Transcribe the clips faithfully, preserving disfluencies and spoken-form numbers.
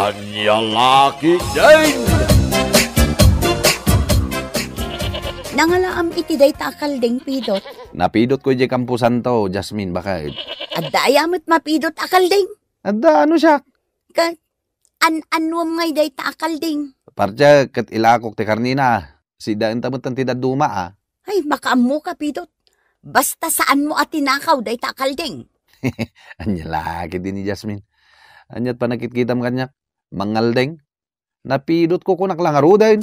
Ania la ketdin? Nangalaam iti dayta a kalding, Pidot. Napidotko idiay kamposanto, Jasmine, baket. Adda aya met mapidot a kalding? Adda, ano siak? Ket an-annuem ngay dayta a kalding? Pardiak ket ilakok ti karnina. Sidaenta met ti dadduma, a. Ay, makaammoka, Pidot. Basta saanmo a tinakaw dayta a kalding. Ania la ketdin ni Jasmine? Aniat panagkitkitam kaniak? Mangalding? Napidotko, kunak la ngaruden.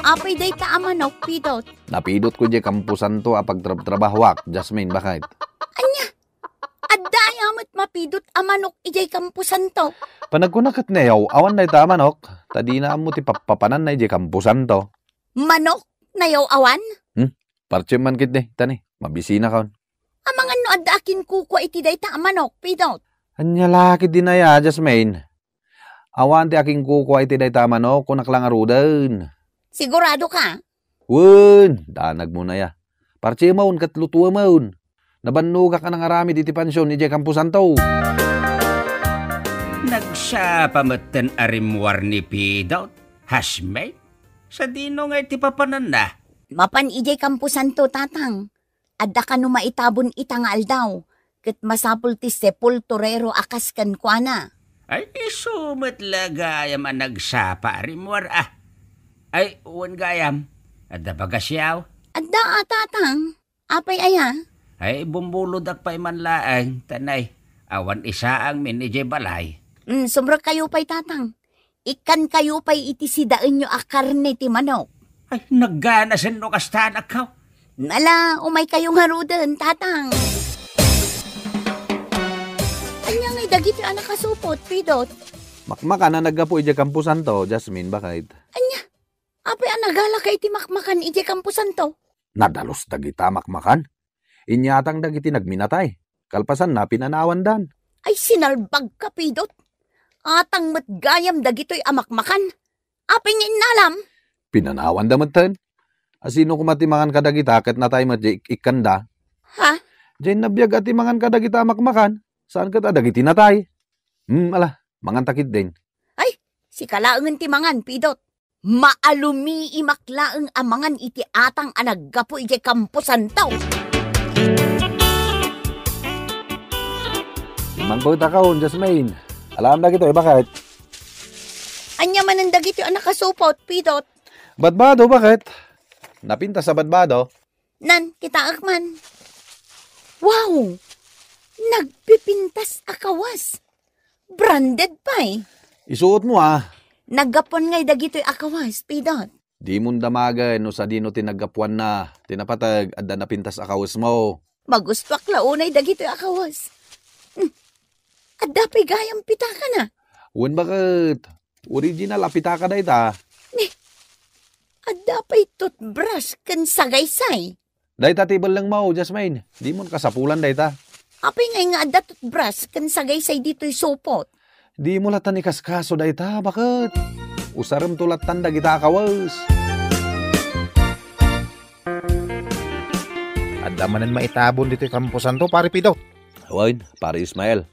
Apay dayta a manok, Pidot? Napidotko idiay kamposanto a pagtrabtrabahoak, Jasmine, baket. Ania? Adda aya met mapidot a manok idiay kamposanto? Panagkunak ket nayaw-awan dayta a manok, ta dina ammo ti pappapananna idiay kamposanto. Manok? Nayaw-awan? Hmm? Partsem man ketdi, tani, mabisinakon. Amangan no adda akinkukua iti dayta a manok, Pidot? Ania la ketdin aya, Jasmine? Awan ti akinkukua iti dayta a manok, kunak la ngaruden. Siguradoka? Wen, danagmon aya. Partsem ket lutuemon. Nabannogak a nangaramid iti pansion idiay kamposanto. Nagsapa metten a rimmuar ni Pidot, Jasmine? Sadino ngay ti papananna? Mapan idiay kamposanto, Tatang. Adda kano maitabon ita nga aldaw, ket masapul ti sepulturero a kas kenkuana. Ay, isu met la gayam a nagsapa a rimmuar, a. Ay, wen gayam, adda bagasyaw? Adda a, Tatang. Apay aya? Ay, bumbulodak pay man laeng, ta nay, awan isaangmin idiay balay. Mm, sumrekkayo pay, Tatang. Ikkankayo pay iti sidaenyo a karne ti manok. Ay, nagganasen no kasta, anak, haw. Nala, umaykayo ngaruden, Tatang. Ania ngay dagitoy a nakasupot, Pidot? Makmakan a naggapu idiay kamposanto, Jasmine, baket. Ania? Apay a nagalaka iti makmakan idiay kamposanto? Nadalus dagita makmakan. Inyatang dagiti nagminatay. Kalpasanna, pinanawandan. Ay, sinalbagka, Pidot. Atang met gayam dagitoy a makmakan. Apay nga innalam? Pinanawanda metten. A, sino koma ti mangan kadagita ket natay met diay ik-ikkanda? Ha? Diay nabiag a ti mangan kadagita a makmakan. Saan ket a dagiti natay. Hmm, ala, manganta ketdin. Ay, sika laengen ti mangan, Pidot. Maalumiimak laeng a mangan iti atang a naggapu idiay kamposanto. Mangkuytakon, Jasmine. Alaam dagitoy, baket? Ania manen dagitoy a nakasupot, Pidot? Badbado, baket? Napintas a badbado. Nan, kitaek man. Wow! Nagpipintas a kawas. Branded pay. Isuotmo, a. Naggapuan ngay dagitoy a kawas, Pidot? Dimon damagen no sadino ti naggapuanna. Ti napateg, adda napintas a kawesmo. Magustoak la unay dagitoy a kawas. Hmm. Adda pay gayam pitakana? Wen, baket. Original a pitaka dayta. Ni, adda pay toothbrush ken sagaysay? Dayta ti bellengmo, Jasmine. Dimon kasapulan dayta. Apay ngay nga adda toothbrush ken sagaysay ditoy supot? Dimo lattan ikaskaso dayta, baket? Usaremto lattan dagita a kawes. Adda manen maitabon ditoy kamposanto, Pare Pidot? Wen, Pare Ismael.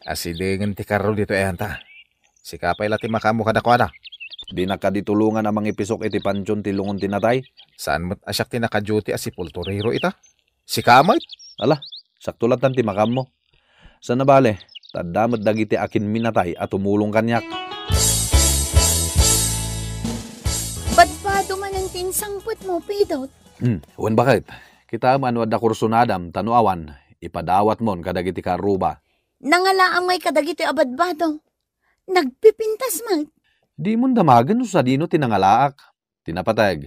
Asidengen ti karro ditoy ayanta. Sika pay la ti makaammo kadakuada. Dinak kadi tulongan a mangipisok iti pantion ti lungon ti natay. Saan met a siak ti nakaduty a sepulturero ita? Sika met? Ala, sakto lattan ti makaammo. Sana bale, ta adda met dagiti akinminatay a tumulong kaniak. Badbado manen ti insangpetmo, Pidot. Hmm, wen baket. Kitaem a no adda kursunadam, ta no awan, ipadawatmon kadagiti karruba. Nangalaam ngay kadagitoy a badbado? Nagpipintas met. Dimon damagen no sadino ti nangalaak. Ti napateg,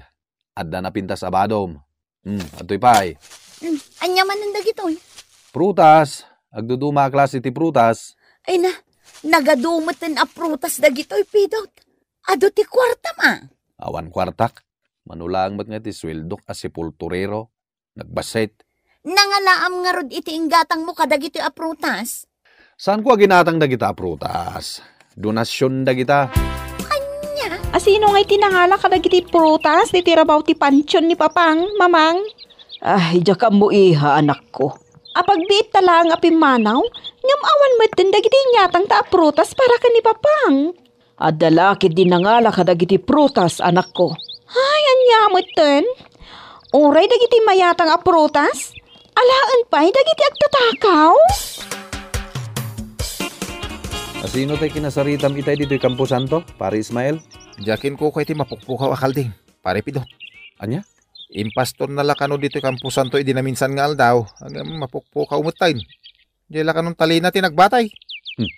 adda napintas a badom. Hmm, adtoy pay. Hmm, ania manen dagitoy? Prutas. Agduduma a klase ti prutas. Ay na, nagadu meten a prutas dagitoy, Pidot. Adu ti kuartam a. Awan kuartak. Mano laeng met nga ti sueldok a sepulturero. Nagbassit. Nangalaam ngarud iti inggatangmo kadagitoy a prutas? Saanko a ginatang dagita a prutas. Donasion dagita. Ania? A, sino ngay ti nangala kadagiti prutas ditoy rabaw ti pantion ni Papang, Mamang? Ay, diak ammo, iha, anakko. Apagbiitta laeng a pimmanaw, ngem awan metten dagiti inyatangta a prutas para ken ni Papang. Adda la ketdi nangala kadagiti prutas, anakko. Ay, ania metten? Uray dagiti mayatang a prutas? Alaen pay dagiti agtatakaw? Asino tay kinasaritam itay ditoy kamposanto, Pare Ismael? Diak inkukua iti mapukpukaw a kalding, Pare Pidot. Ania? Impastorna la kano ditoy kamposanto idi naminsan nga aldaw, ngem mapukpukaw metten. Diay la kanon talina ti nagbatay. Hmm.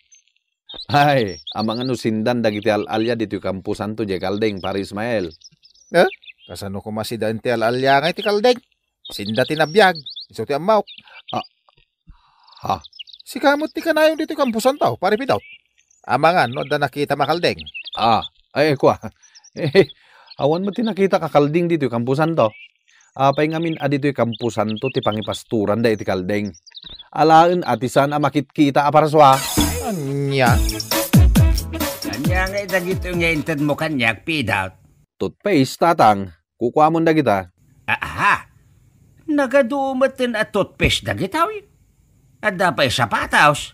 Ay, amangan no sindan dagiti al-alia ditoy kamposanto diay kalding, Pare Ismael. Eh? Kasano koma sidaen ti al-alia nga iti kalding? Sinda ti nabiag, isu ti ammok. Ah, ha? Sika met ti kanayon ditoy kamposanto, Pare Pidot. Amangan no adda nakitam a kalding. Ah, ay, kua. Eh, awan met ti nakitak a kalding ditoy kamposanto. Apay ngamin a ditoy kamposanto ti pangipastoran dagiti kalding. Alaen a ti saan a makitkita a parsua. Ania? Ania ngay dagitoy nga intedmo kaniak, Pidot? Toothpaste, Tatang. Kukuamon dagita. Aha. Nagadu metten a toothpaste dagitoy. Adda pay sapatos.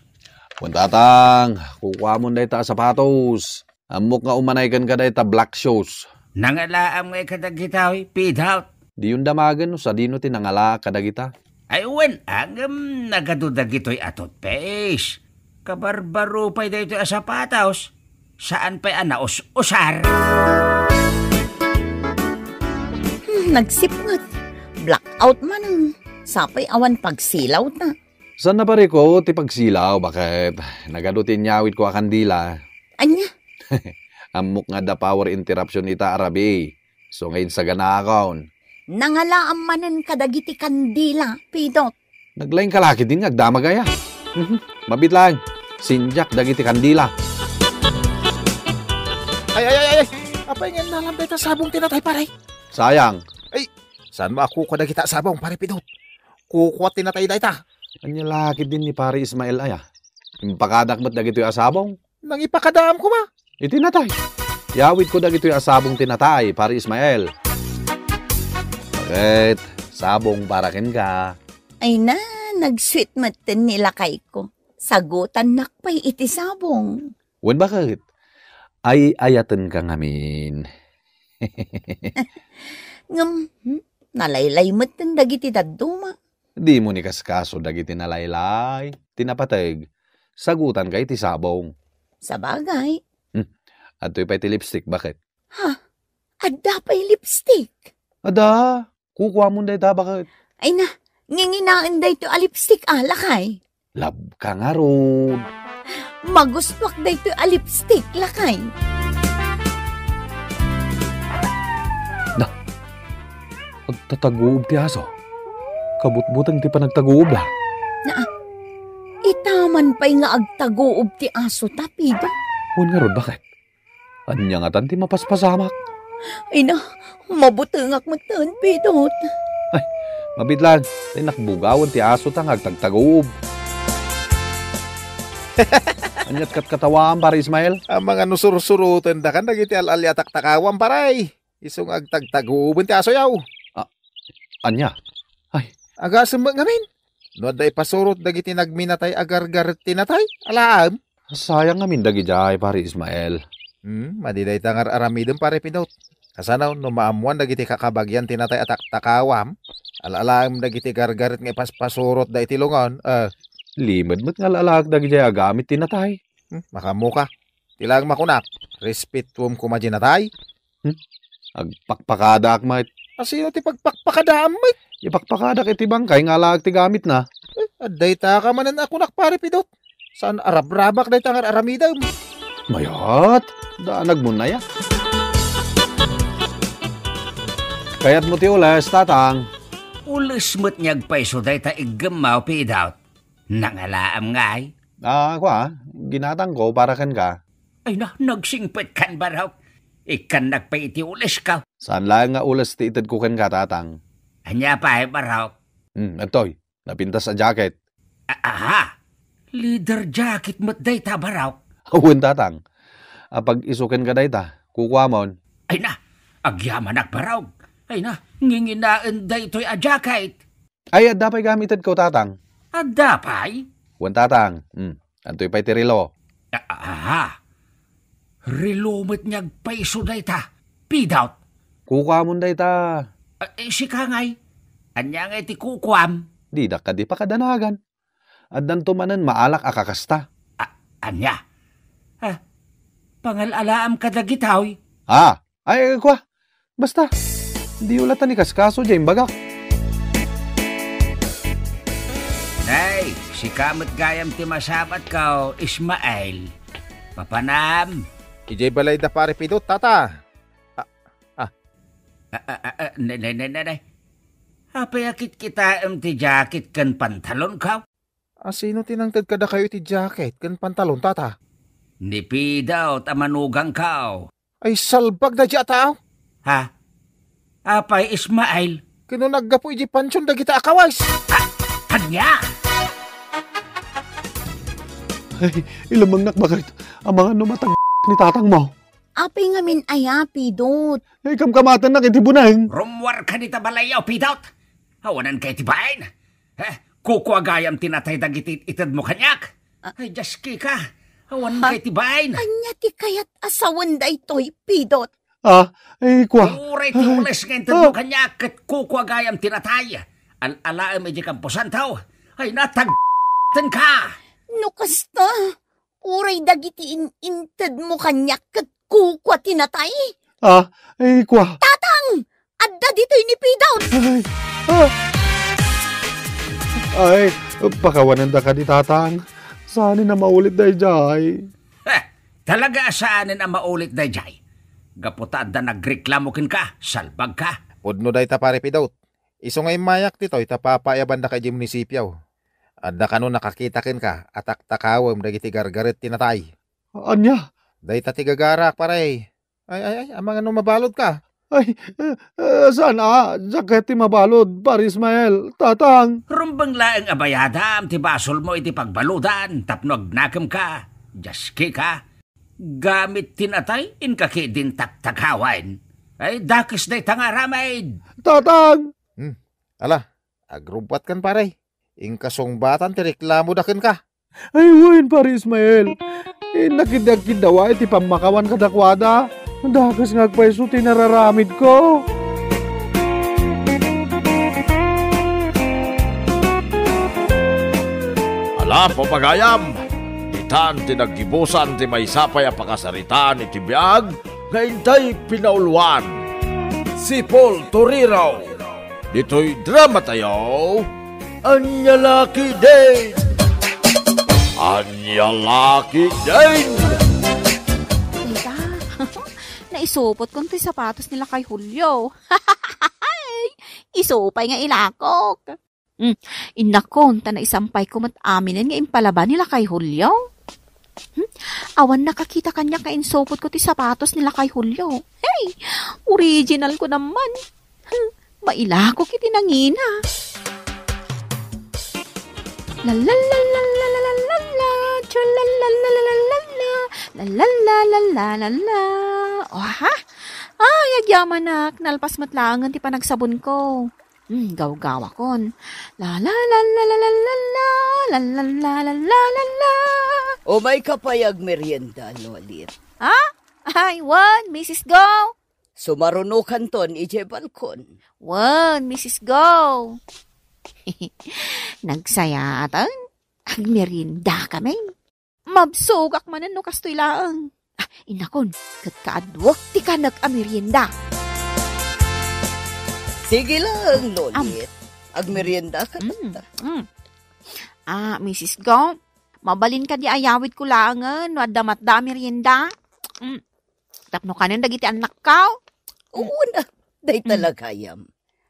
Wen, Tatang, kukuamon dayta a sapatos. Ammok nga umanay kenka dayta black shoes. Nangalaam ngay kadagitoy, Pidot? Diyon damagen no sadino ti nangalaak kadagita. Ay, wen, ngem nagadu dagitoy a toothpaste. Kabarbaro pay daytoy a sapatos. Saan pay a naus-usar. Hmm, nagsipnget. Blackout manen. Sapay awan pagsilawta. Saan a pariko ti pagsilaw, baket? Nagadu ti inyawidko a kandila. Ania? Ammok nga adda power interruption ita a rabii. So nga insaganaakon. Nangalaam manen kadagiti kandila, Pidot. Naglaing ka la ketdin nga agdamag aya. Mhm. Mabiit laeng. Sindiak dagiti kandila. Ay, ay, ay, ay! Apay nga innalam dayta sabong ti natay, pare? Sayang. Ay, saan mo a kukua dagita a sabong, Pare Pidot? Kukua ti natay dayta. Ania la ketdin ni Pare Ismael aya? Impakadak met dagitoy a sabong? Nangipakadaam koma. Iti natay. Yawidko dagitoy a sabong ti natay, Pare Ismael. Baket, sabong para kenka. Ay na, nag-sweet metten ni lakayko. Sagutannak pay iti sabong. Wen, baket? Ay-ayatenka ngamin. Ngem, hmm, nalaylay metten dagiti dadduma. Dimo ni kaskaso dagiti nalaylay. Ti napateg, sagutanka iti sabong. Sabagay. Hmm. Adtoy pay ti lipstick, baket? Ha? Adda pay lipstick? Adda. Kukuamon dayta, baket? Ay na, nginginaen daytoy a lipstick a, lakay. Labka ngarud. Magustuak daytoy a lipstick, lakay. Da, agtataguob ti aso. Kabutbuteng ti panagtaguobda. Naa, itaman pay nga agtaguob ti aso, Tapido. Wen ngarud, baket? Ania ngatan ti mapaspasamak? Ay na, mabutengak metten, Pidot. Ay, mabiit laeng, tay nakbugawen ti asota nga agtagtaguob. Ania't katkatawaam, Pare Ismael? Amangan no sursurotendakan dagiti al-ali a taktakawam, pare. Isu nga agtagtaguoben ti asoyo. A-, ania? Ay. Agasem met ngamin. No adda ipasurot dagiti nagminatay a gargaret ti natay, alaem. Sayang ngamin dagidiay, Pare Ismael. Hmm, madi dayta nga ar-aramidem, Pare Pidot. Kasano no maammoan dagiti kakabagian ti natay a taktakawam? Al-alaem dagiti gargaret nga ipaspasurotda iti lungon, eh. Limed met nga al-alaek dagidiay agamit ti natay. Hmm, makaammoka. Ti laeng makunak, respetuem koma diay natay. Hmm? Agpakpakadaak met. Asino ti pagpakpakadaam met? Ipakpakadak iti bangkay nga alaek ti gamitna. Eh, adda ita ka manen a kunak, Pare Pidot. Saan a rabrabak dayta nga ar-aramidem? Mayat, danagmon aya. Kayatmo ti ules, Tatang? Ules met nga agpayso dayta iggemmaw, Pidot. Nangalaam ngay? Ah, kua, ginatangko para kenka. Ay na, nagsingpetkan, Barok. Ikkannak pay iti ulesko. Saan laeng nga ules ti itedko kenka, Tatang? Ania pay, Barok? Hmm, adtoy, napintas a jacket. A-, aha! Leather jacket met dayta, Barok. Wen, Tatang. Apag-isu kenka dayta, kukuamon. Ay na, agyamanak, Barok. Ay na, nginginaen daytoy a jacket. Ay, adda pay gamitedko, Tatang. Adda pay? Wen, Tatang. Hmm. Antoy pay ti relo? Ah, ah, relo met nga agpayso dayta. Pidot. Kukuamon dayta. Ah, eh, sika ngay. Ania ngay ti kukuam? Didak kadi pakadanagan. Addanto manen maalak a kakasta. Ah, ania? Ah, pangal-alaam kadagitoy? Ah, ay, kua. Basta, diyo latta ni kaskaso diay imbagak. Nay, sika met gayam ti masabatko, Ismael. Papanam? Idiay balay da Pare Pidot, Tata. Ah, ah. Ah, ah, ah, ah, ne, ne, ne, ne, ne. Apay a kitkitaem ti jacket ken pantalonko? A sino ti nangted kadakayo iti jacket ken pantalon, Tata? Ni Pidot a manugangko. Ay, salbag daydiay a tao! Ha? Apay, Ismael? Ken no naggapu idiay pansion dagita a kawes? Ah, ania? Ay, ilamangnak baket. Amangan no matag ni tatangmo. Apay ngamin aya, Pidot? Ay, kamkamatennak iti buneng. Rummuarka dita balayyo, Pidot! Awananka iti bain! Eh, kukua gayam ti natay dagiti itedmo kaniak. Ah. Ay, Dios, kika. Awan Ha? kay ti bain. Ania ti kayat a sawen daytoy, Pidot? Ah, ay, kua. Uray ti Ah. ules nga intedmo Ah. kaniak ket kukua gayam ti natay. Al-alaem iti kamposanto. Ay, natag-, tenka. No kasta, uray dagiti in-, intedmo kaniak ket kukua ti natay. Ah, ay, kua. Tatang! Adda ditoy ni Pidot! Ay, ah. Ay, pakawananda kadi, Tatang. Saan a maulit daydiay? Eh, talaga a saan a maulit daydiay. Gapu ta adda nagreklamo kenka, salbagka. Pudno dayta, Pare Pidot. Isu nga immayak ditoy ta papaayabandaka idiay munisipio. Adda kano nakakita kenka a taktakawem dagiti gargaret ti natay. Ania? Dayta ti gagarak, pare. Ay, ay, ay, amangan no mabaludka. Ay, eh, eh, saan a? Diak kayat ti mabalud, Pare Ismael, Tatang. Rumbeng laeng a bayadam ti basolmo iti pagbaludan tapno agnakemka. Dios, kika. Gamit ti natay, inka ketdin taktakawen. Ay, dakes dayta nga aramid. Tatang! Hmm. Ala, agrubbuatkan, pare. Inka sungbatan ti reklamoda kenka. Ay, wen, Pare Ismael. Innak ketdi agkiddawa iti pammakawan kadakuada. Dakes nga agpayso ti nararamidko. Ala, papagayam, itan ti naggibusan ti maysa pay a pakasaritaan iti biag nga intay pinauluan. Sipol Torero. Ditoy drama tayo, Ania La Ketdin! Ania La Ketdin! Tita, naisupot kon ti sapatos ni Lakay Julio. Isu pay nga ilakok. Hmm, innakon, ta naisampayko met aminen nga impalaba ni Lakay Julio. Hmm? Awan nakakita kaniak nga insupotko ti sapatos ni Lakay Julio. Hey! Original ko naman. Hmm, mailakok iti nangina. La la la la la la la la la, tra la la la la la la la, la la la la la la la. Oha? Ay, agyamanak, nalpas met laengen ti panagsabonko. Hmm, gawgawakon. La, la, la, la, la, la, la, la, la, la, la, la, la, la, la. Umayka pay agmerienda, Lolit. Ha? Ay, wen, Misis Go. Sumarunokanton idiay balkon. Wen, Misis Go. Nagsayaatan. Agmerienda kami. Mabsogak manen no kastoy laeng. Ah, innakon, ket kaaduek ti kanek a merienda. Sige laeng, Lolit. Am. Agmerienda ka Mm, tatta. mm. Ah, Misis Go, mabalin kadi a yawidko laengen no adda matda a merienda? Mm. Tapno kanen dagiti annakko? Oo na, dayta Mm. la gayam.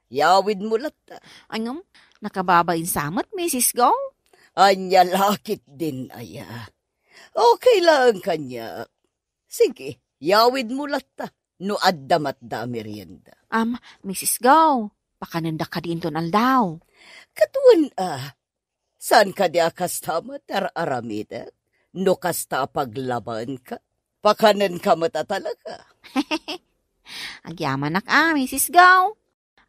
Yawidmo latta. Ay ngem, nakababain sa met, Misis Go? Ania la ketdin aya. Okay laeng kaniak. Sige, yawidmo latta no adda matda a merienda. Am, Misis Go, pakanendak kadi inton aldaw? Ket wen a, saan kadi a kasta met ar-aramidek? No kasta a paglabanka, pakanenka met a talaga. Agyamanak a, Misis Go.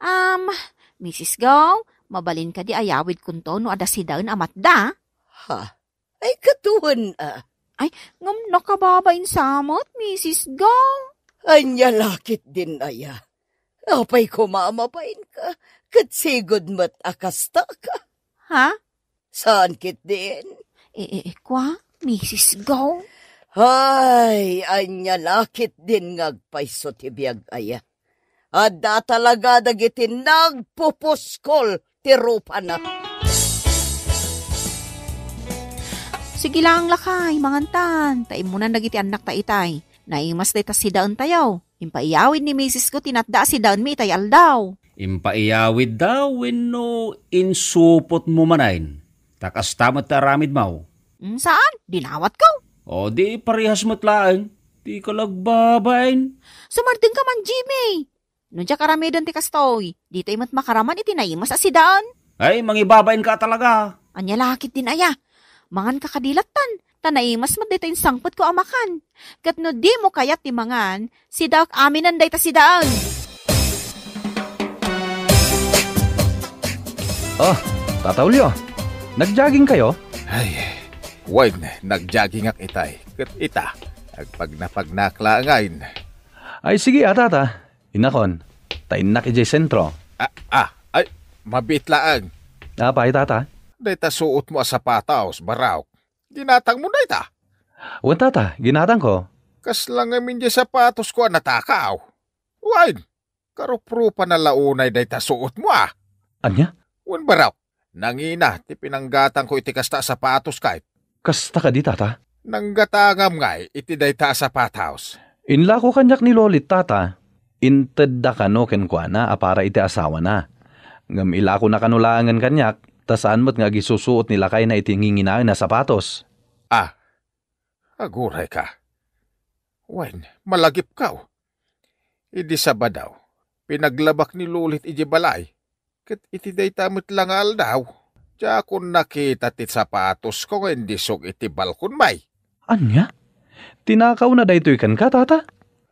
Am, Misis Go, Mabalin kadi a yawidkonto no adda sidaen a matda? Ha? Ay, katuen a. Ay, ngem nakababain sa met, Misis Go. Ania la ketdin aya? Apay koma a mabainka, ket sigud met a kastaka. Ha? Saan ketdin? E, e, e, kwa, Misis Go. Ay, ania la ketdin nga agpayso ti biag aya? Adda talaga dagiti nagpupuskol ti rupana. Sige lang, lakay, mangantan, ta immunan dagiti annakta itay. Naimas dayta sidaentayo. Impaiyawid ni Misis Go ti natda a sidaenmi itay aldaw. Impaiyawidda wenno insupotmo manen? Ta kasta met ti aramidmo. Mm, saan? Dinawatko. O, di parehas met laeng. Dika la agbabain. Sumardengka man, Jimmy. No diak aramiden ti kastoy, ditoy met makaraman iti naimas a sidaen. Ay, mangibabainka talaga. Ania la ketdin aya? Manganka kadi lattan, ta naimas met dayta insangpetko a makan. Ket no dimo kayat ti mangan, sidaek aminen dayta sidaen. Oh, Tata Julio, nag-jogging kayo? Ay, wen, nag-joggingak itay. Ket ita, agpagnapagnak laengen. Ay, sige, a, Tata. Innakon, ta innak idiay sentro. Ah, ah, ay, mabiit laeng. Apay, Tata? Dayta suotmo a sapatos, Barok. Ginatangmo dayta? Wen, Tata, ginatangko. Kasla ngamin diay sapatosko a natakaw. Wen, karuprupana la unay dayta suotmo, a. Ania? Wen, Barok, nangina ti pinanggatangko iti kasta a sapatos, kay. Kasta kadi, Tata? Nanggatangam ngay iti dayta a sapatos. Inlako kaniak ni Lolit, Tata. Intedda kano kenkuana a para iti asawana. Ngem ilakona kano laengen kaniak, ta saan met nga agisusuot ni lakayna iti nginginaen a sapatos. Ah, agurayka. Wen, malagipko. Idi Sabado, pinaglabak ni Lolit idiay balay. Ket iti dayta met la nga aldaw, diakon nakita ti sapatosko nga indisog iti balkonmi. Ania? Tinakawna daytoy kenka, Tata?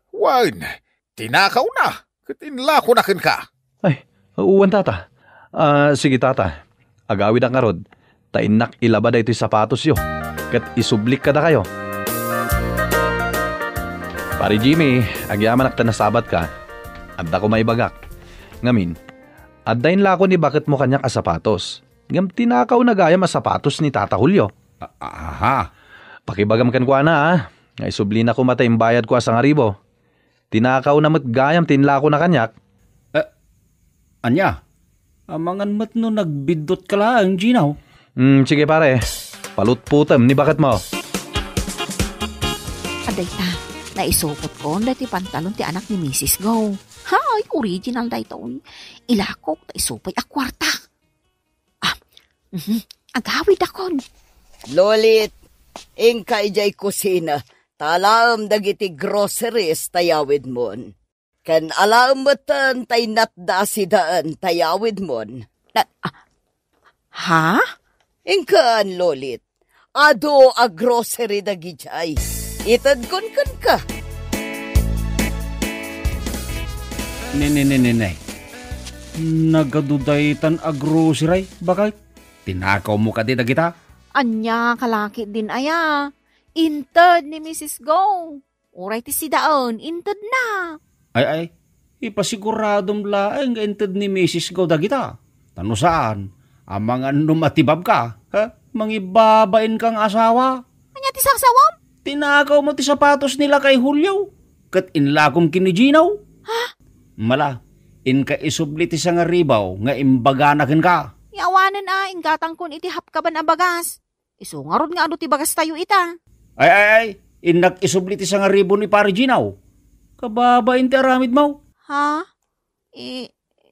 Wen, tinakawna, ket inlakona kenka. Ay, wen, Tata. Ah, sige, Tata. Agawidak ngarud, ta innak ilaba daytoy sapatosyo, ket isublik kadakayo. Pare Jimmy, agyamanak ta nasabatka. Adda koma ibagak. Ngamin, adda inlako ni baketmo kaniak a sapatos. Ngem tinakawna gayam a sapatos ni Tata Julio. A-, aha. Pakibagam kenkuana, a, nga isublina koma ta imbayadko a sangaribu. Tinakawna met gayam ti inlakona kaniak. Eh, ania? Amangan met no nagbiddutka laeng, Gino. Hmm, sige pare. Palutputem ni baketmo. Adayta, naisupotkon daytoy pantalon ti anak ni Misis Go. Hay, original daytoy. Ilakok ta isupoy a kuarta. Ah, mhm. Agawidakon. Lolit, inka idiay kusina, ta alaem dagiti groceries ta yawidmon. Ken alaem metten tay natda a sidaen ta yawidmon. Na-, ah, ha? Inkan, Lolit. Adu a grocery dagidiay. Itedkon kenka. Ne, ne, ne, ne, ne. Nagadu daytan a grocery, bakay? Tinakawmo kadi dagita? Ania, kalaki din aya. Inted ni Misis Go. Uray ti sidaen, intedna. Ay, ay, ipasiguradom laeng nga inted ni Misis Go dagita. Ta no saan, amangan no matibabka, ha? Mangibabain kang asawa. Ania ti sarsawam? Tinakawmo ti sapatos ni lakay Julio, ket inlakom ken ni Gino. Ha? Mala, inka isubli ti sangaribu nga imbagana kenka. Awanen a, inggatangkon iti hapkaban a bagas. Isu ngarud nga adu ti bagastayo ita. Ay, ay, ay, innak isubli ti sangaribu ni Pare Gino. Kababain ti aramidmo. Ha? I,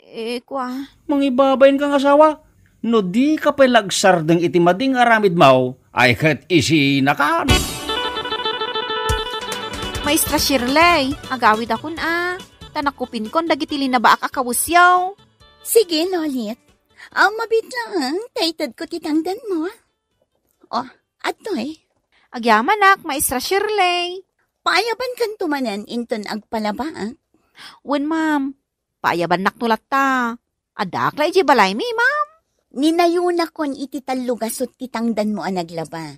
i, kwa? Mangibabain kang asawa. No dika pay lagsardeng iti madi nga aramidmo, ay ket isinakan. Maestra Shirley, agawidakon a, ta nakupinkon dagiti linabaak a kawesyo. Sige, Lolit. Aw, mabiit laeng, ta itedko ti tangdanmo. Oh, adtoy. Agyamanak, Maestra Shirley. Paayabankanto manen inton agpalabaak? Wen, ma'am. Paayabannakto latta. Addaak la idiay balaymi, ma'am. Ninayonakon iti tallo gasut ti tangdanmo a naglaba,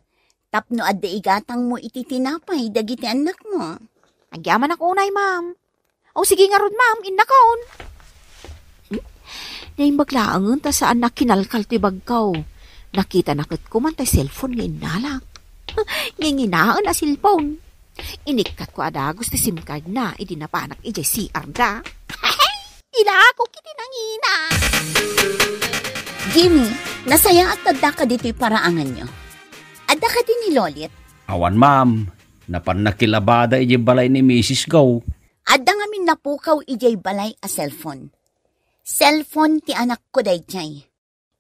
tapno adda igatangmo iti tinapay dagiti annakmo. Agyamanak unay, ma'am. O, sige ngarud, ma'am, innakon. Naimbag laengen ta saan a kinalkal ti bagko. Nakitana ket koma tay cellphone nga innalak. Nginginaen a cellphone. Inikkatko a dagus ti SIM card na idi napanak idiay C R da. Ilako iti nangina. Jimmy, nasayaat ta addaka ditoy paraanganyo. Adda kadi ni Lolit? Awan, ma'am. Napan nakilabada idiay balay ni Misis Go. Adda ngamin napukaw idiay balay a cellphone. Cellphone ti anakko daydiay.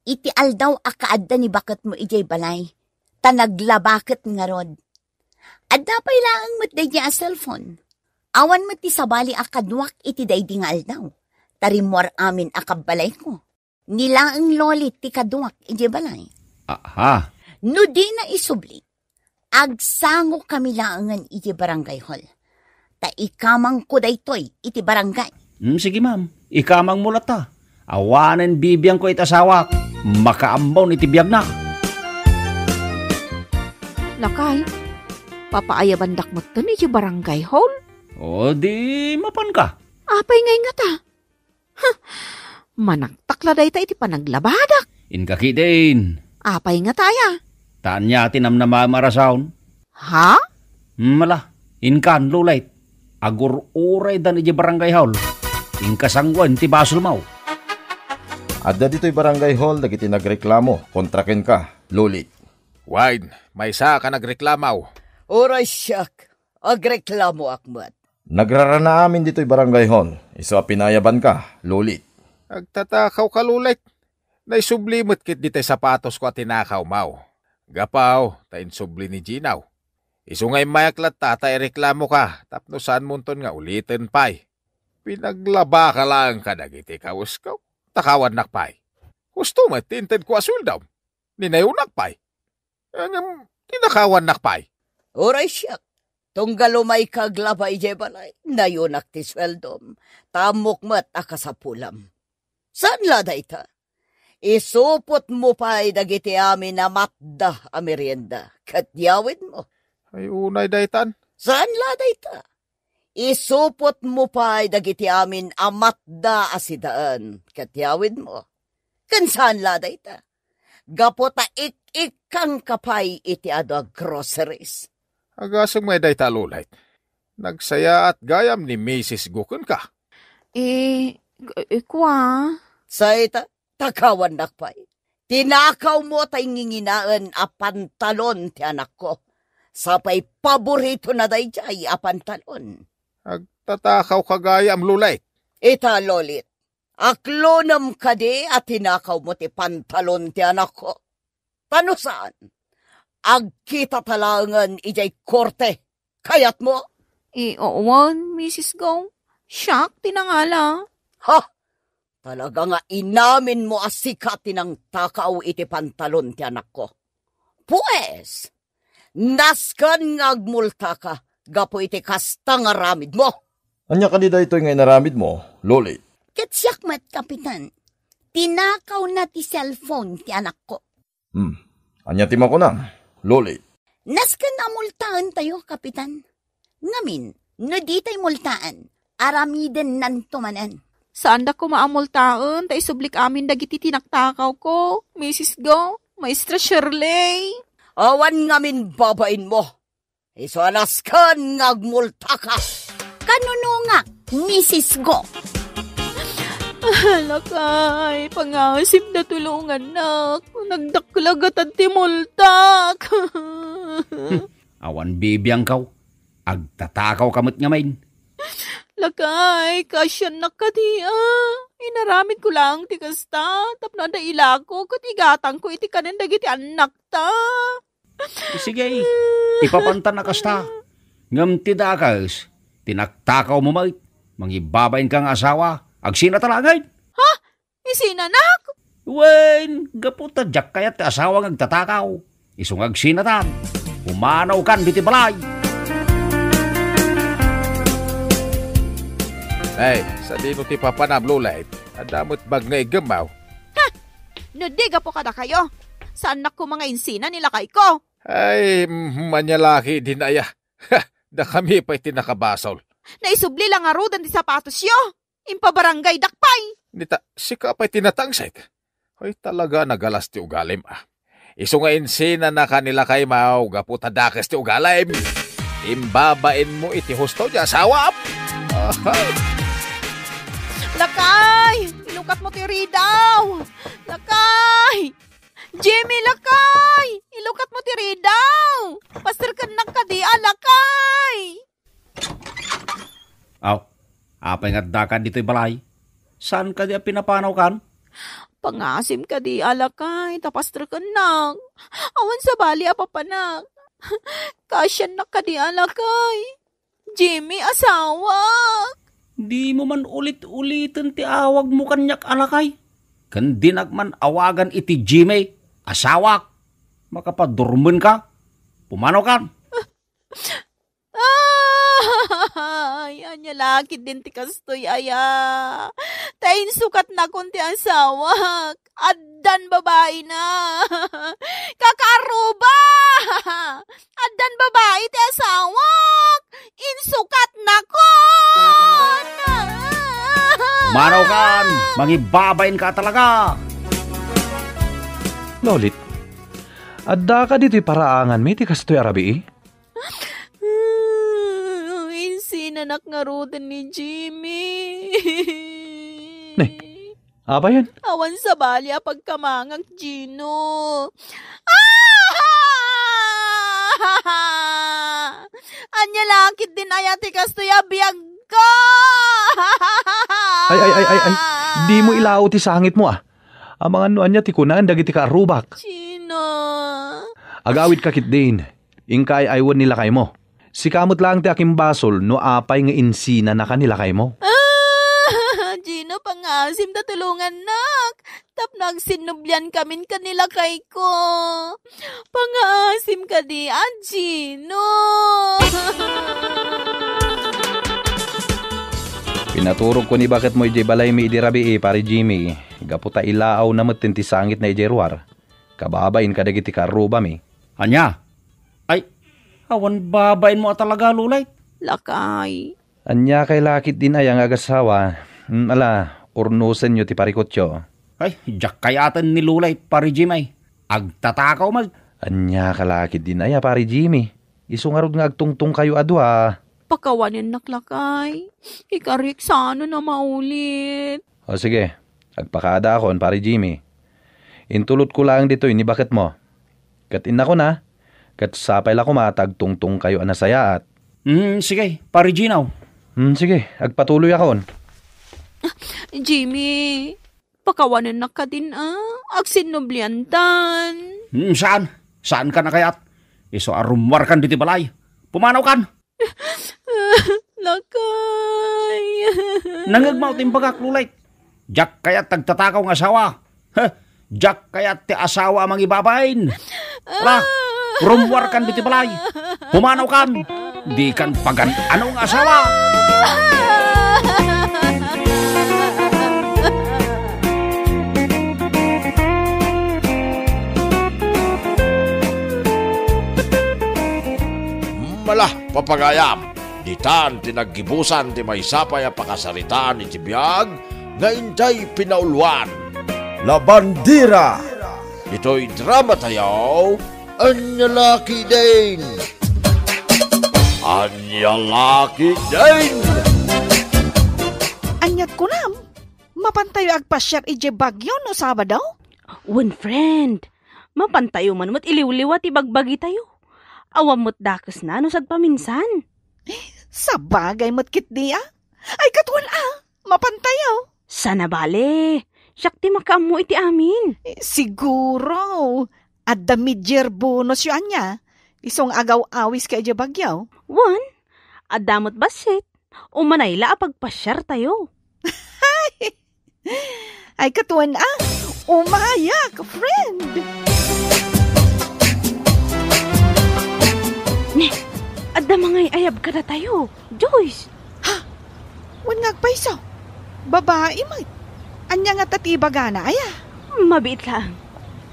Iti aldaw a kaadda ni baketmo idiay balay, ta naglaba ket ngarud. Adda pay laeng met daydiay a cellphone. Awan met ti sabali a kaduak iti daydi nga aldaw, ta rimmuar amin a kabbalayko. Ni laeng Lolit ti kaduak idiay balay. Aha. No dina isubli, agsangokami laengen iti barangay hall. Ta ikamangko daytoy iti barangay. Mm, sige, ma'am. Ikamangmo latta. Awanen bibiangko iti asawak. Makaammon iti biagna. Lakay, papaayabandak metten iti barangay hall? O, di mapanka. Apay ngay ngata? Huh! Manaktak la dayta iti panaglabadak. Inka ketdin. Apay ngata aya? Ta ania ti namnamaem a rason? Ha? Mala, inkan, Lolit. Agur-uraydan idiay barangay hall. Inka sanguen ti basolmo. Adda ditoy barangay hall dagiti nagreklamo kontra kenka, Lolit. Wen, maysaak a nagreklamo. Uray siak, agreklamoak met. Nagrarana amin ditoy barangay hall, isu a pinayabanka, Lolit. Agtatakawka, Lolit. Naisubli met ketdi tay sapatosko a tinakawmo. Gapu ta insubli ni Gino. Isu nga immayak latta ta ireklamoka tapno saanmonton nga uliten pay. Pinaglabaka laeng kadagiti kawesko, takawannak pay. Husto met ti intedko a sueldom. Ninayonak pay. Ngem tinakawannak pay. Uray siak, tunggal umayka aglaba idiay balay, nayonak ti sueldom, ta ammok met a kasapulam. Saan la dayta? Isupotmo pay dagiti amin a matda a merienda, ket yawidmo. Ay, unay daytan. Saan la dayta? Isupotmo pay dagiti amin a matda a sidaan, ket yawidmo. Ken saan la dayta? Gapu ta ik-ikkangka pay iti adu a groceries. Agasem ngay dayta, Lolit. Nagsayaat gayam ni Misis Go kenka. Eh, k-, eh, kua? Say ta, takawannak pay. Tinakawmo tay nginginaen a pantalon ti anakko. Sapay paboritona daydiay a pantalon. Agtatakawka gayam, Lolit. Ita, Lolit. Aklonem kadi a tinakawmo ti pantalon ti anakko? Ta no saan, agkitata laengen idiay korte. Kayatmo? Eh, wen, Misis Go. Siak ti nangala. Ha? Talaga nga inaminmo a sika ti nangtakaw iti pantalon ti anakko. Pues, nasken nga agmultaka gapu iti kasta nga aramidmo. Ania kadi daytoy nga inaramidmo, Lolit? Ket siak met, Kapitan. Tinakawna ti cellphone ti anakko. Hmm. Ania ti makunam, Lolit? Nasken a multaentayo, Kapitan. Ngamin, no ditay multaan, aramidennanto manen. Saanda koma a multaen, ta isublik amin dagiti tinaktakawko, Misis Go, Maestra Shirley. Awan ngamin babainmo. Isu a nasken nga agmultaka. Kanunongak, Misis Go. Ah, lakay, pangasip da tulungannak. Nagdakkel a gatad ti multak. Awan bibiangko. Agtatakawka met ngamin. Lakay, kaasiannak kadi, a. Inaramidko laeng ti kasta, tapno adda ilako ket igatangko iti kanen dagiti annakta. Sige, ipapantan a kasta. Ngem ti dakes, tinaktakawmo met, mangibabainka nga asawa, agsinata laengen. Ha? Isinanak? Wen, gapu ta diak kayat ti asawa nga agtatakaw. Isu nga agsinatan. Pumanawkan ditoy balay. Ay, sadino ti papanam, Lolit? Adda met bag nga iggemmaw. Ha! No di gapu kadakayo, saannak koma nga insina ni lakayko. Ay, mm, ania la ketdin aya. Ha, dakami pay ti nakabasol. Naisubli la ngaruden ti sapatosyo. Impabarangaydak pay. Nita, sika pay ti natangsit. Hoy, talaga nagalas ti ugalim, a. Isu nga insinanaka ni lakaymo gapu ta dakes ti ugalim. Imbabainmo iti husto ti asawam. Ahay. Lakay! Ilukatmo ti ridaw! Lakay! Jimmy, lakay! Ilukatmo ti ridaw! Pasterkennak kadi a, lakay! Aw, apay nga addaka ditoy balay? Saan kadi a pinapanawkan? Pangasim kadi a, lakay, ta pasterkennak. Awan sabali a papanak. Kaasiannak kadi a, lakay. Jimmy, asawak. Dimo man ulit-uliten ti awagmo kaniak a lakay. Ken dinak man awagan iti Jimmy, asawak. Makapadurmenka. Pumanawkan. Ay, ania la ketdin ti kastoy aya. Ta insukatnakon ti asawak. Addan babaina. Kakaarruba! Addan babai ti asawak! Insukatnakon! Manawkan! Mangibabainka talaga! Lolit, adda kadi ti paraanganmi ti kastoy a rabii? Insinanak ngaruden ni Jimmy. Ne, apayen? Awan sabali a pagkamangak, Gino. Ah! Ania la ketdin aya ti kastoy a biagko? Ay, ay, ay, ay, ay. Dimo ilao ti sangitmo, a. Amangan no ania ti kunaen dagiti kaarrubak. Gino. Agawidka ketdin. Inka ay-aywen ni lakaymo. Sika met laeng ti akimbasol no apay nga insinanaka ni lakaymo. Ah, Gino, pangaasim ta tulongannak. Tapno agsinnubliankamin ken ni lakayko. Pangaasim kadi a, Gino. Pinaturogko ni baketmo idiay balaymi idi rabii, Pare Jimmy, gapu ta ilaawna metten ti sangitna idiay ruar. Kababain kadagiti kaarrubami. Ania? Ay, awan babainmo a talaga, Lulay? Lakay. Ania kay la ketdin aya nga agasawa? Hmm, ala, urnosenyo ti parikutyo. Ay, diak kayaten ni Lulay, Pare Jimmy. Agtatakaw met. Ania ka la ketdin aya, Pare Jimmy? Isu ngarud nga agtungtongkayo a dua. Pakawanennak, lakay. Ikarik saanen a maulit. O sige, agpakaadaakon, Pare Jimmy. Intulodko laeng ditoy ni baketmo. Ket innakon a, ket sapay la koma ta agtungtongkayo a nasayaat. Hmm, sige, Pare Gino. Hmm, sige, agpatuloyakon. Jimmy, pakawanennak kadin a, agsinnubliantan. Hmm, saan? Saankan a kayat? Isu a rummuarkan ditoy balay. Pumanawkan! Lakay. Nangngegmo ti imbagak, Lulay. Diak kayat ti agtatakaw nga asawa. Heh, diak kayat ti asawa a mangibabain. Ala, rummuarkan ditoy balay. Pumanawkan. Dikan pagan-ano nga asawa. Ala, papagayam, ditan ti naggibusan ti maysa pay a pakasaritaan iti biag nga intay pinauluan. La Bandera. Itoy drama tayo, Ania la ketdin? Ania la ketdin? Aniat kunam? Mapantayo agpasiar idiay Baguio no Sabado? Wen, friend. Mapantayo man met iliwliwa ti bagbagitayo. Awan met dakesna no sagpaminsan. Sabagay met ketdi a. Ay, katuen a, mapantayo. Saan a bale. Siak ti makaammo iti amin. Eh, siguro. Adda major bonusyo ania. Isu nga agaw-awiska idiay Baguio. Wen, adda met bassit. Umanay la a pagpasiartayo. Ay, katuen a, umayak, friend! Ne, adda mangay-ayab kadatayo, Joyce! Ha? Wen nga agpayso? Babai met. Ania ngata ti ibagana, aya? Mabiit laeng.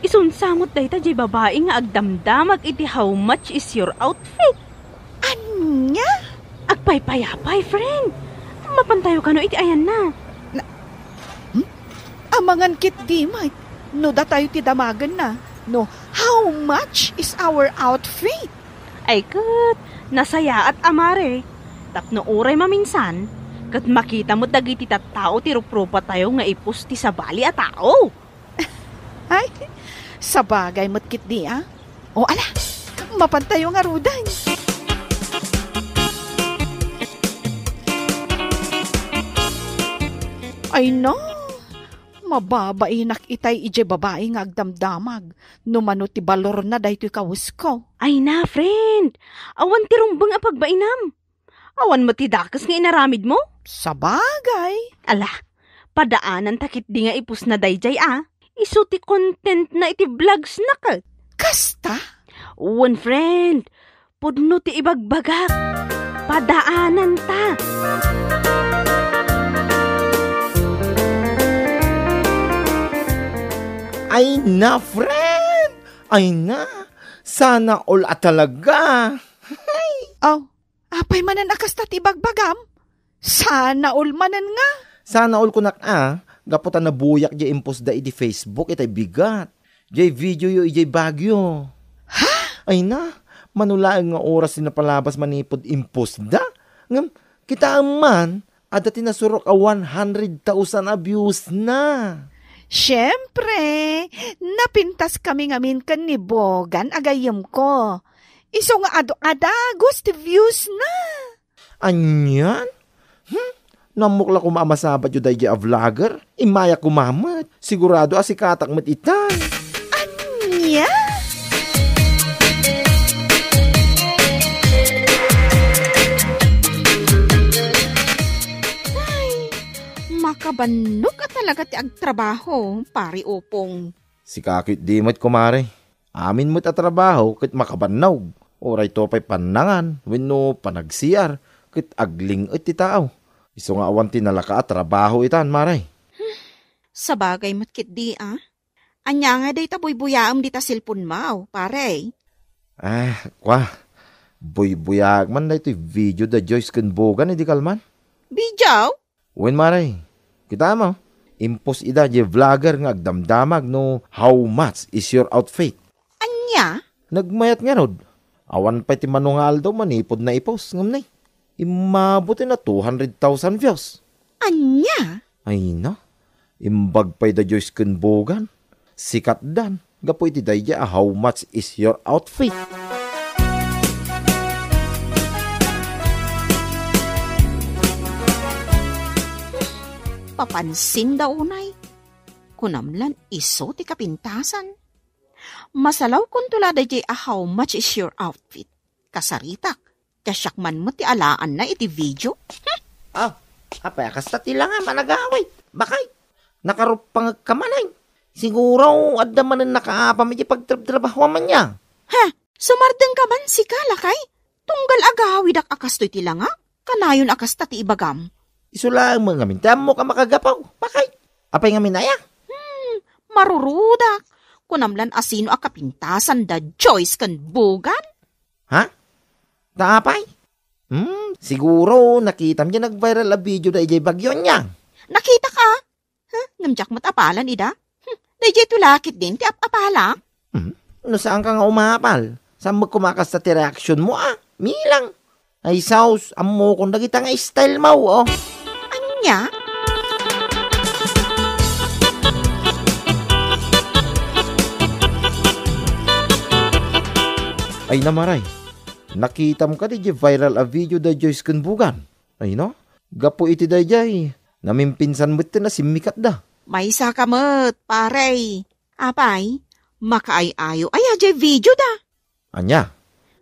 Isunsa met dayta diay babai nga agdamdamag iti "How much is your outfit?" Ania? Agpaypayapay, friend. Mapantayo kano iti ayanna. Na-, hmm? Amangan ketdi met no datayo ti damagenna, no "How much is our outfit?" Ay ket, nasayaat a mare. Tapno uray maminsan, ket makita met dagiti tattao ti ruprupatayo nga ipus ti sabali a tao. Ay, sabagay met ketdi, a. O, ala, mapantayo ngaruden. Ay, no, mababainak itay idiay babai nga agdamdamag no mano ti balorna daytoy kawesko. Ay na, friend, awan ti rumbeng a pagbainam. Awan met ti dakes nga inaramidmo? Sabagay. Ala, padaananta ketdi nga ipusna daydiay a. Isu ti contentna iti vlogsna ket. Kasta? Wen, friend. Pudno ti ibagbagak. Padaananta. Ay na, friend! Ay na! Sana all a talaga! Aw, Apay manen a kasta ti ibagbagam? Sana all manen nga. Sana all kunak a, gapu ta nabuyak diay impostda iti Facebook itay bigat. Diay videoyo idiay Baguio. Ha? Ay na, mano laeng nga oras ti napalabas manipud impostda. Ngem, kitaem man, adda ti nasurok a one hundred thousand a viewsna. Siempre, napintaskami ngamin ken ni Bogan a gayyemko. Isu nga adu a dagus ti viewsna. Anian? Hmm? No ammok la koma a masabatyo daydiay a vlogger, immayak koma met. Sigurado a sikatak met itan. Ania? Ay, makabannog a talaga ti agtrabaho, Pare Opong. Sika ketdi met, kumare. Amin met a trabaho ket makabannog. Uray to pay pannangan wenno panagsiar ket agling-et ti tao. Isu nga awan ti nalaka a trabaho itan, mare. Sabagay met ketdi, a. Ania nga dayta buybuyaem dita cellphone-mo, pare? Ah, kua. Buybuyaak man daytoy video da Joyce ken Bogan idi kalman. Video? Wen, mare. Kitaem, impost ida diay vlogger nga agdamdamag no "How much is your outfit?" Ania? Nagmayat ngarud. Awan pay ti mano nga aldaw manipud naipos, ngem nay, immabuten a two hundred thousand views. Ania? Ay na, imbag pay da Joyce ken Bogan. Sikatdan gapu iti daydiay a "How much is your outfit?" Papansinda unay. Kunam lan isu ti kapintasan. Masalawkonto la daydiay a "How much is your outfit?" Kasaritak, ta siak man met ti alaanna iti video. Ah, apay a kasta ti langam a nagawid? Bakay, nakaruppangekka manen. Siguro, adda manen nakaapam iti pagtrabtrabahoam ania. Ha? Sumardengka man sika, lakay? Tunggal agawidak a kastoy ti langak? Kanayon a kasta ti ibagam. Isu laeng met ngamin ti ammok a makagapu. Bakay, apay ngamin aya? Hmm, marurudak. Kunam lan a sino a kapintasan da Joyce ken Bogan? Ha? Ta apay? Hmm, siguro nakitam diay nag-viral a video da idiay Baguio ania. Nakitak a. Huh? Ngem diak met apalan ida. Hmm, daydiay to la ketdin ti ap-apalak. Hmm? No saanka nga umapal, saan met koma a kasta ti reaksionmo a? Milang. Ay sus, ammokon dagita nga stylemo, o. Ania? Ay na, mare. Nakitam kadi diay viral a video da Joyce ken Bogan? Ay na, gapu iti daydiay, namimpinsan metten a simmikatda. Maysaka met, pare. Apay, makaay-ayo aya diay video da? Ania?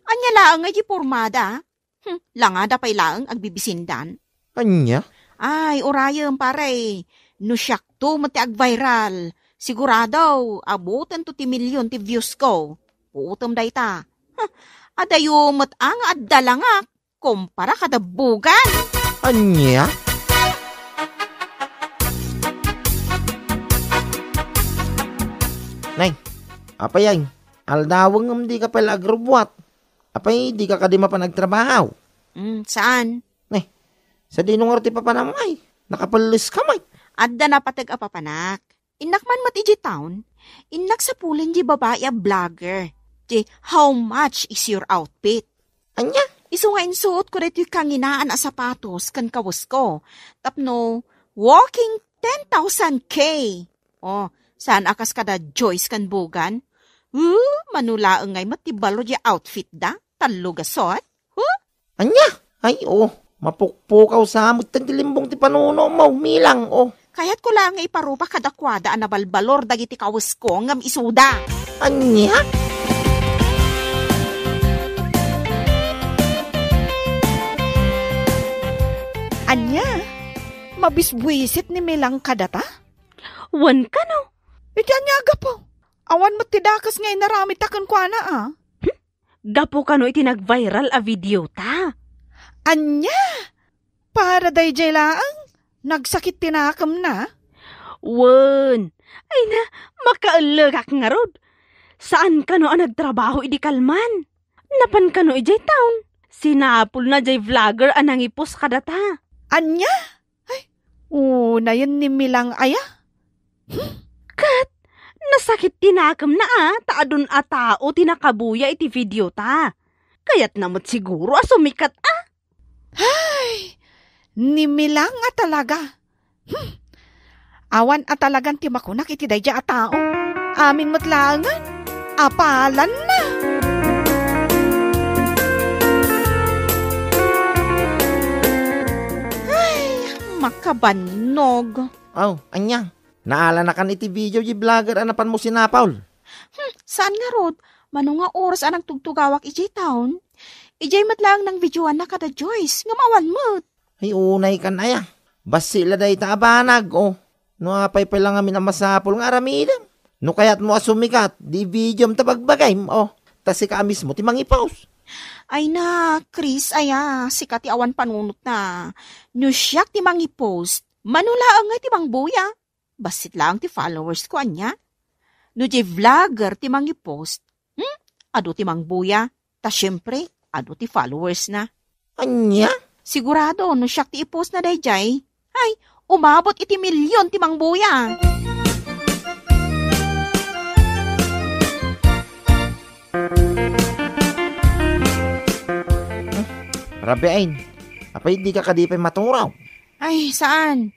Ania laeng nga diay porma da? Hmm, langada pay laeng agbibisindan. Ania? Ay, urayem, pare. No siakto met ti agviral, sigurado, abutento ti milyon ti views ko. Puotem dayta. Huh, adayo met a nga adda langak kumpara kada Bogan. Ania? Nay, apay ay, aldawen ngem dika pay la agrubbuat. Apay, dika kadi mapan agtrabaho? Mm, saan? Nay, sadino ngarud ti papanam ay? Nakapelles ka met. Adda napateg a papanak. Innak man met idiay town. Innak sapulin di babai a vlogger. Di, "How much is your outfit?" Ania? Isu nga insuot ko daytoy kanginaan a sapatos ken kawesko. Tapno walking ten thousand K. Oh, saan a kas kada Joyce ken Bogan? Uh, mano laeng ngay met ti balor di outfit da? Tallo gasot? Huh? Ania? Ay, oh, mapukpukaw sa met ti limbong ti panuno mo, Milang, oh. Kayatko laeng nga iparupa kadakuada a nabalbalor dagiti kawesko ngem isuda. Ania? Ania? Mabisbuisit ni Milang kadata? Wen kano? Iti ania a gapu? Awan met ti dakes nga inaramidta kenkuana, a? Gapu kano iti nag-viral a video ta? Ania? Para daydiay laeng? Nagsakit ti nakemna? Wen. Ay na, makaellegak ngarud. Saan kano a nagtrabaho idi kalman? Napan kano idiay town? Sinapulna diay vlogger a nangipost kadata. Ania? Ay, unayen ni Milang aya? Hmm? Ket, nasakit ti nakemna a, ta adun a tao ti nakabuya iti video ta. Kayatna met siguro a sumikat a. Ay, ni Milang a talaga. Hmm. Awan a talagan ti makunak iti daydiay a tao. Amin met laengen, apalanna. Ay, makabannog. Aw, ania? Naalanakan iti video di vlogger a napanmo sinapul? Hmm, saan ngarud, mano nga oras a nagtugtugawak idiay town? Idiay met laeng nangvideoanna kada Joyce, ngem awan met. Ay, unay kan aya. Bassit la dayta a banag, oh. No apay pay la ngamin a masapul nga aramidem. No kayatmo a sumikat, di videom ta bagbagayem, oh. Ta sika a mismo ti mangipost. Ay na, Chris, aya, sika ti awan panunotna. No siak ti mangipost, mano laeng ngay ti mangbuya? Bassit laeng ti followers ko, ania? No diay vlogger ti mangipost, hmm? Adu ti mangbuya. Ta siempre, adu ti followers na. Ania? Sigurado, no siak ti ipost na daydiay. Ay, umabot iti milyon ti mangbuya. Rabiain, apay di ka kadi pay maturaw? Ay, saan?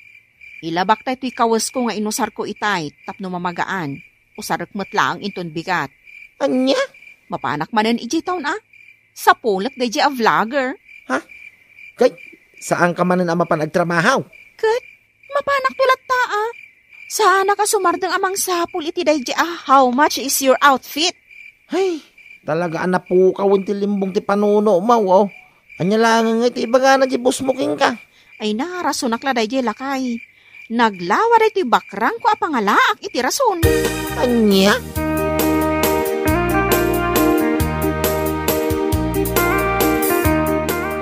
Ilabak tay toy kawesko nga inusarko itay tapno mamagaan. Usarek met laeng inton bigat. Ania? Mapanak manen idiay town a. Sapulek daydiay a vlogger. Ha? Kay, saan ka manen a mapan agtrabaho? Ket, mapanak to latta a. Saanak a sumardeng a mangsapul iti daydiay a how much is your outfit? Hay, talaga a napukawen ti limbong ti panuno mo, oh. Ania laeng nga iti ibagana di boss mo kenka? Ay na, rasonak la daydiay lakay. Naglawa daytoy bakrangko a pangalaak iti rason. Ania?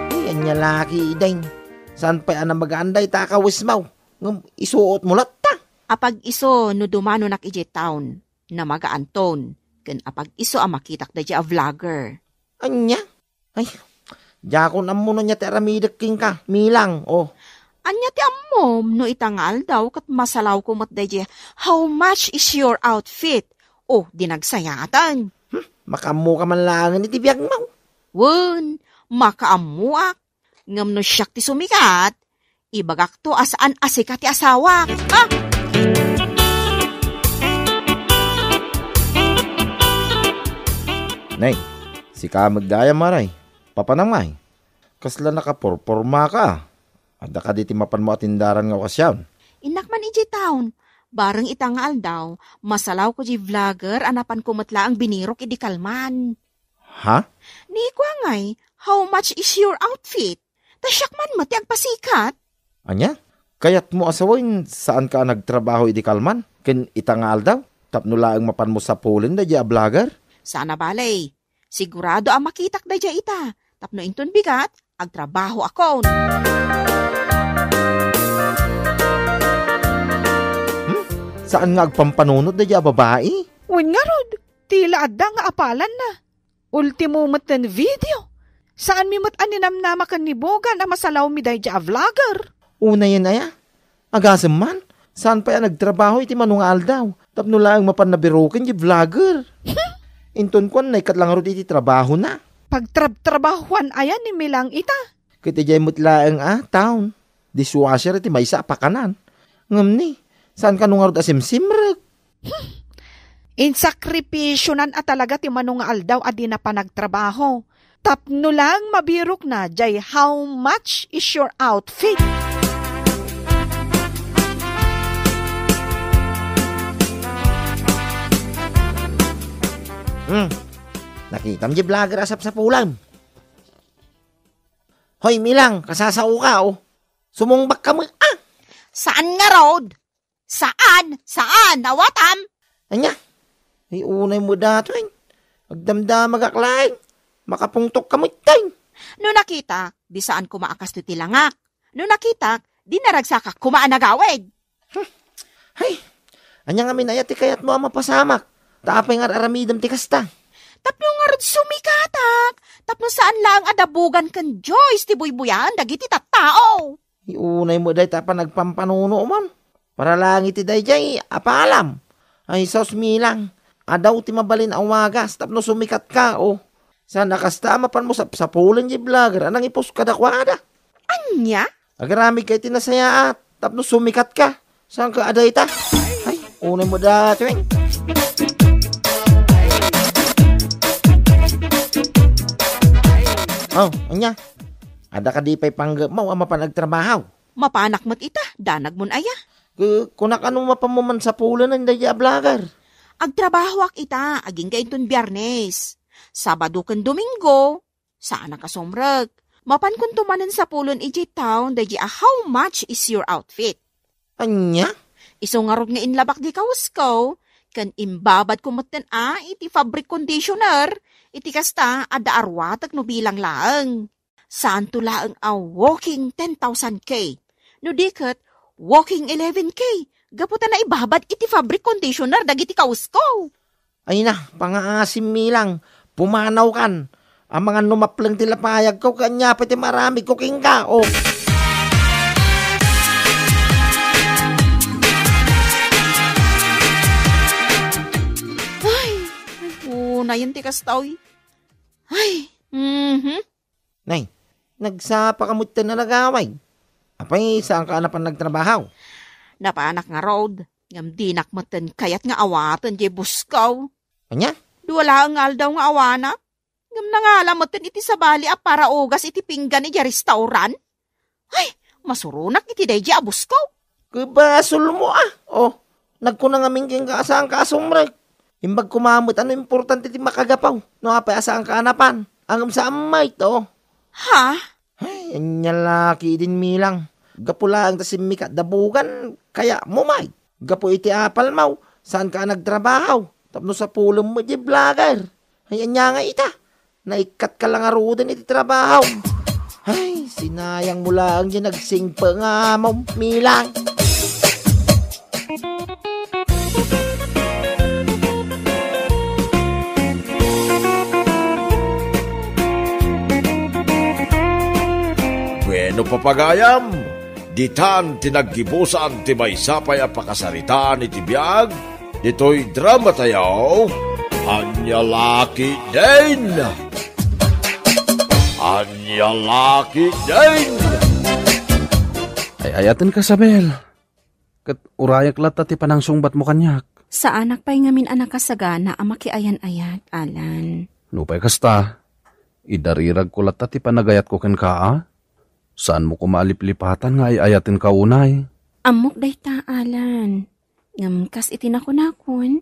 Ay, ania laki, Ideng. Saan pay a namagaan dayta a kawesmo? Ngem isuot mo latta. Apag-isu no dumanonak idiay town, namagaanton, ken apag-isu a makitak daydiay a vlogger. Ania? Ay, diakon ammo no ania ti aramidek kenka, Milang, oh. Ania ti ammom no ita nga aldaw ket masalawko met daydiay, "How much is your outfit?" Oh, di nagsayatan. Hmm, makaammoka man laengen iti biagmo. Wen, makaammoak. Ngem no siak ti sumikat, ibagakto a saan a sika ti asawak. Ah! Nay, sika met dayta, Maray. Papanam ngay? Kasla nakaporpormaka. Adda kadi ti mapanmo a tindaran nga okasyon? Innak man idiay town. Bareng ita nga aldaw, masalawko diay vlogger a napanko met laeng binirok idi kalman. Ha? Ni kua ngay, "How much is your outfit?" Ta siak man met ti agpasikat. Ania? Kayatmo a sawen, saanka a nagtrabaho idi kalman ken ita nga aldaw tapno laeng mapanmo sapulen daydiay a vlogger? Saan a bale. Sigurado a makitak daydiay ita tapno inton bigat, agtrabahoakon. Hmm? Saan nga agpampanunot daydiay a babai? Wen ngarud, tila adda nga apalanna. Ultimo met ten video. Saanmi met a ninamnama ken ni Bogan a masalawmi daydiay a vlogger. Unayen aya? Agasem man, saan pay a nagtrabaho iti mano nga aldaw tapno laeng mapan nabiroken diay vlogger. Inton kuan, naikkat la ngarud iti trabahona. Pagtrabtrabahoan aya ni Milang ita? Ket idiay met laeng a town, dishwasher iti maysa a pakanan. Ngem ni, saan kano ngarud a simsimrek? Insakripisionan a talaga ti mano nga aldaw a dina panagtrabaho. Tapno lang mabirokna diay how much is your outfit? Hmm. Nakitam diay vlogger a sapsapulem. Hoy, Milang, kasasaoka, o. Sumungbakka met, a. Saan ngarud? Saan? Saan? Awatam? Ania? Ay, unay met datoy. Agdamdamagak laeng. Makapungtokka met, tay. No nakitak, di saan koma a kastoy ti langak. No nakitak, di naragsakak koma a nagawid. Hmm. Hay, ania ngamin aya ti kayatmo a mapasamak? Ta apay nga ar-aramidem ti kasta? Tapno ngarud sumikatak, tapno saan laeng a da Bogan ken Joyce ti buybuyaen dagiti tattao. Ay, unay met dayta a panagpampanunom. Para lang iti daydiay, apalam. Ay, sus, Milang, adaw ti mabalin a wagas tapno sumikatka, o. Saan a kasta a mapanmo sapsapulen diay vlogger a nangipuska kadakuada? Ania? Agaramidka iti nasayaat tapno sumikatka. Saan ka a dayta? Ay, unay met datoy. O, ania? Adda kadi pay panggepmo a mapan agtrabaho? Mapanak met ita, danagmon aya? Ku-, kunak, ano mapanmo man sapulenen daydiay a vlogger? Agtrabahoak ita, agingga inton Biyernes. Sabado ken Domingo, saanak a sumrek. Mapankonto manen sapulen idiay town daydiay a how much is your outfit? Ania? Isu ngarud nga inlabak diay kawesko, ken imbabadko metten a iti fabric conditioner, iti kasta, adda a ruatek no bilang laeng. Saanto laeng a walking ten thousand K. No di ket, walking eleven K. Gapu ta naibabad iti fabric conditioner dagiti kawesko. Ay na, pangaasim, Milang. Pumanawkan. Amangan no mapleng ti lapayagko, ket ania pay ti maaramidko kenka, o. Ay, ay, unayen ti kasta, oy. Ay, mhm. Nay, nagsapaka metten a nagawid. Apay, saanka a napan nagtrabaho? Napanak ngarud, ngem dinak metten kayat nga awaten diay busko. Ania? Dua laeng nga aldaw nga awanak, ngem nangala metten iti sabali a paraugas iti pinggan idiay restaurant. Ay, masuronak iti daydiay a busko. Ket basolmo, a. O, nagkuna ngamin kenka a saanka a sumrek. Imbag koma met a no importante ti makagapu, no apay a saanka a napan. Ngem saan met, o. Ha? Ay, ania la ketdin, Milang. Gapu laeng ta simmikat da Bogan, kayatmo met. Gapu iti apalmo, saanka a nagtrabaho. Tapno sapulen met diay vlogger. Ay, ania nga ita? Naikkatka la ngaruden iti trabaho. Ay, sinayangmo laeng diay nagsingpet nga amom, Milang. Bueno, papagayam, ditan ti naggibusan ti maysa pay a pakasaritaan iti biag ditoy dramatayo, Ania la ketdin! Ania la ketdin! Ay-ayatenka, Isabel. Ket urayak latta ti panangsungbatmo kaniak. Saanak pay ngamin a nakasagana a makiayan-ayat, Alan. Nupay kasta, idariragko latta ti panagayatko kenka, a? Saanmo koma a liplipatan nga ay-ayatenka unay? Ammok dayta, Alan. Ngem kas iti nakunakon,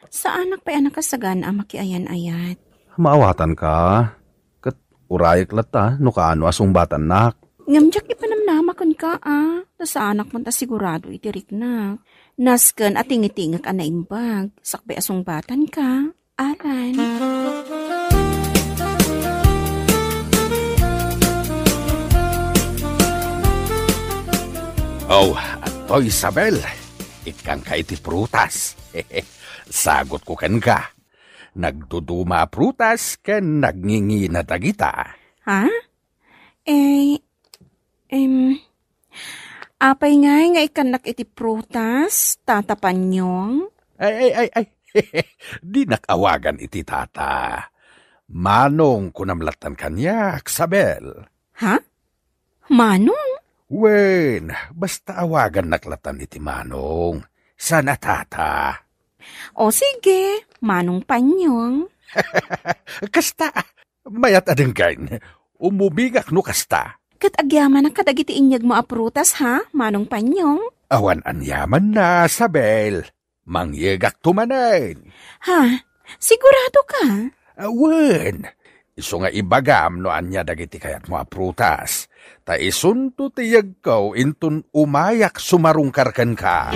saanak pay a nakasagana a makiayan-ayat. Maawatanka, ket urayak latta no kaano a sungbatannak. Ngem diak ipanamnama kenka, a, ta saanak met a sigurado iti riknak. Nasken a tingitingek a naimbag, sakbay a sungbatanka. Alan. Oh, adtoy, Isabel. Ikkanka iti prutas. sagutko kenka. Nagduduma a prutas ken nagngingina dagita. Ha? Eh, em, apay ngay nga ikkannak iti prutas, Tata Panyong? Ay, ay, ay, ay. Dinak awagan iti tata. Manong kunam lattan kaniak, Sabel. Ha? Manong? Wen, basta awagannak lattan iti Manong. Saan a tata. O sige, Manong Panyong. Kasta, mayat a denggen. Umubingak no kasta. Ket agyamanak kadagiti inyegmo a prutas, ha, Manong Panyong? Awan aniamanna, Sabel. Mangyegakto manen. Ha? Sigurado ka? Awen. Isu nga ibagam no ania dagiti kayatmo a prutas. Ta isunto ti yegko inton umayak sumarungkar kenka.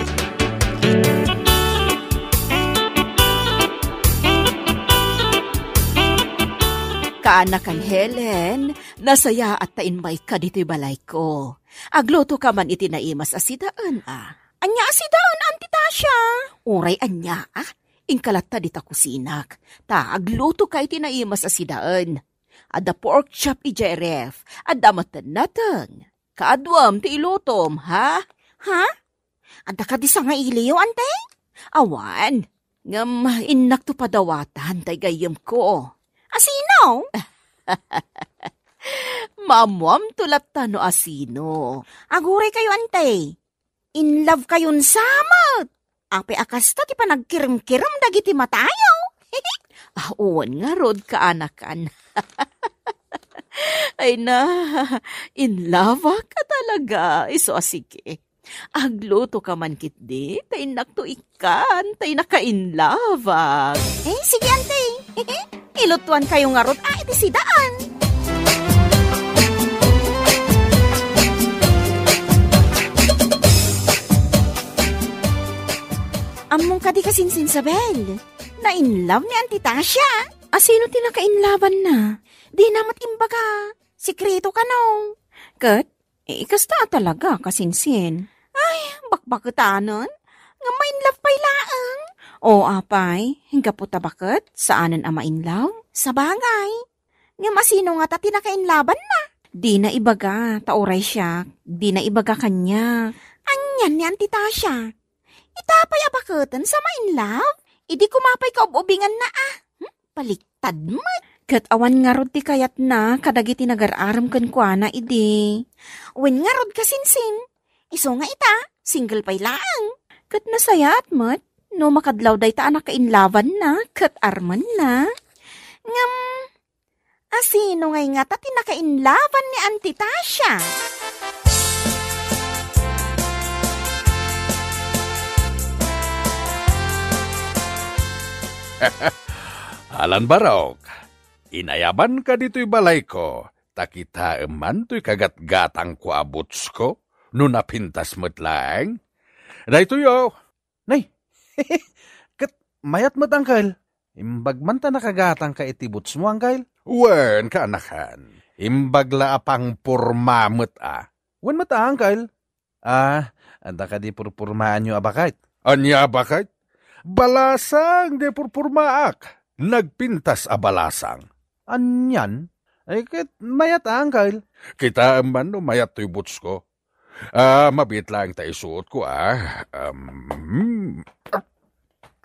Kaanakan Helen, nasayaat ta immayka ditoy balayko. Aglutoka man iti naimas a sidaen, a. Ania a sidaen, Auntie Tasha? Uray ania, a? Inka latta dita kusinak, ta aglutoka iti naimas a sidaen. Adda pork chop idiay ref, adda met nateng. Kaaduam ti ilutom, ha? Ha? Adda kadi sangailiyo, Auntie? Awan, ngem innakto padawatan tay gayyemko. Asino? Maammoamto latta no asino. Aguraykayo, Auntie. In love kayon sa met. Apay a kasta ti panagkirimkirim dagiti matayo? Ah, wen ngarud, kaanakan. Ay na, in love ka talaga. Isu a sige. Aglutoka man ketdi, ta innakto ikkan, ta innaka-in love. Eh, sige, Auntie. Ilutuankayo ngarud a iti sidaen. Ammom kadi kasinsin, Sabel, na-in love ni Auntie Tasha. Asino ti naka-in love-anna? Dina met imbaga. Sekreto kano. Ket, eh, kasta a talaga, kasinsin. Ay, bakbaketanen. Ngem ma-in love pay laeng. O, apay, gapu ta baket, saanen a ma-in love? Sabagay. Ngem asino ngata ti naka-in love-anna? Dina ibaga, ta uray siak, dina ibaga kaniak. Anian ni Auntie Tasha? Ita pay a baketen sa ma-in love? Idi koma pay kaub-ubinganna a. Hmm? Baliktad met. Ket awan ngarud ti kayatna kadagiti nagar-arem kenkuana idi. Wen ngarud, kasinsin. Isu nga ita, single pay laeng. Ket nasayaat met no makadlaw dayta a naka-in love-anna ket armenna. Ngem, asino ngay ngata ti naka-in love-an ni Auntie Tasha? Alan Barok, inayabanka ditoy balayko, ta kitaem man toy kagatgatangko a bootsko, no napintas met laeng. Daytoy, o. Nay, ket mayat met, Uncle. Imbag man ta nakagatangka iti bootsmo, Uncle? Wen, kaanakan. Imbag la a pangporma met a. Wen met a, Uncle. Ah, adda kadi purpurmaanyo a baket? Ania a baket? Balasang di purpurmaak. Nagpintas a balasang. Anian? Ay, ket mayat a, Uncle. Kitaem man no mayat toy bootsko. Ah, mabiit laeng ta isuotko, ah. Um,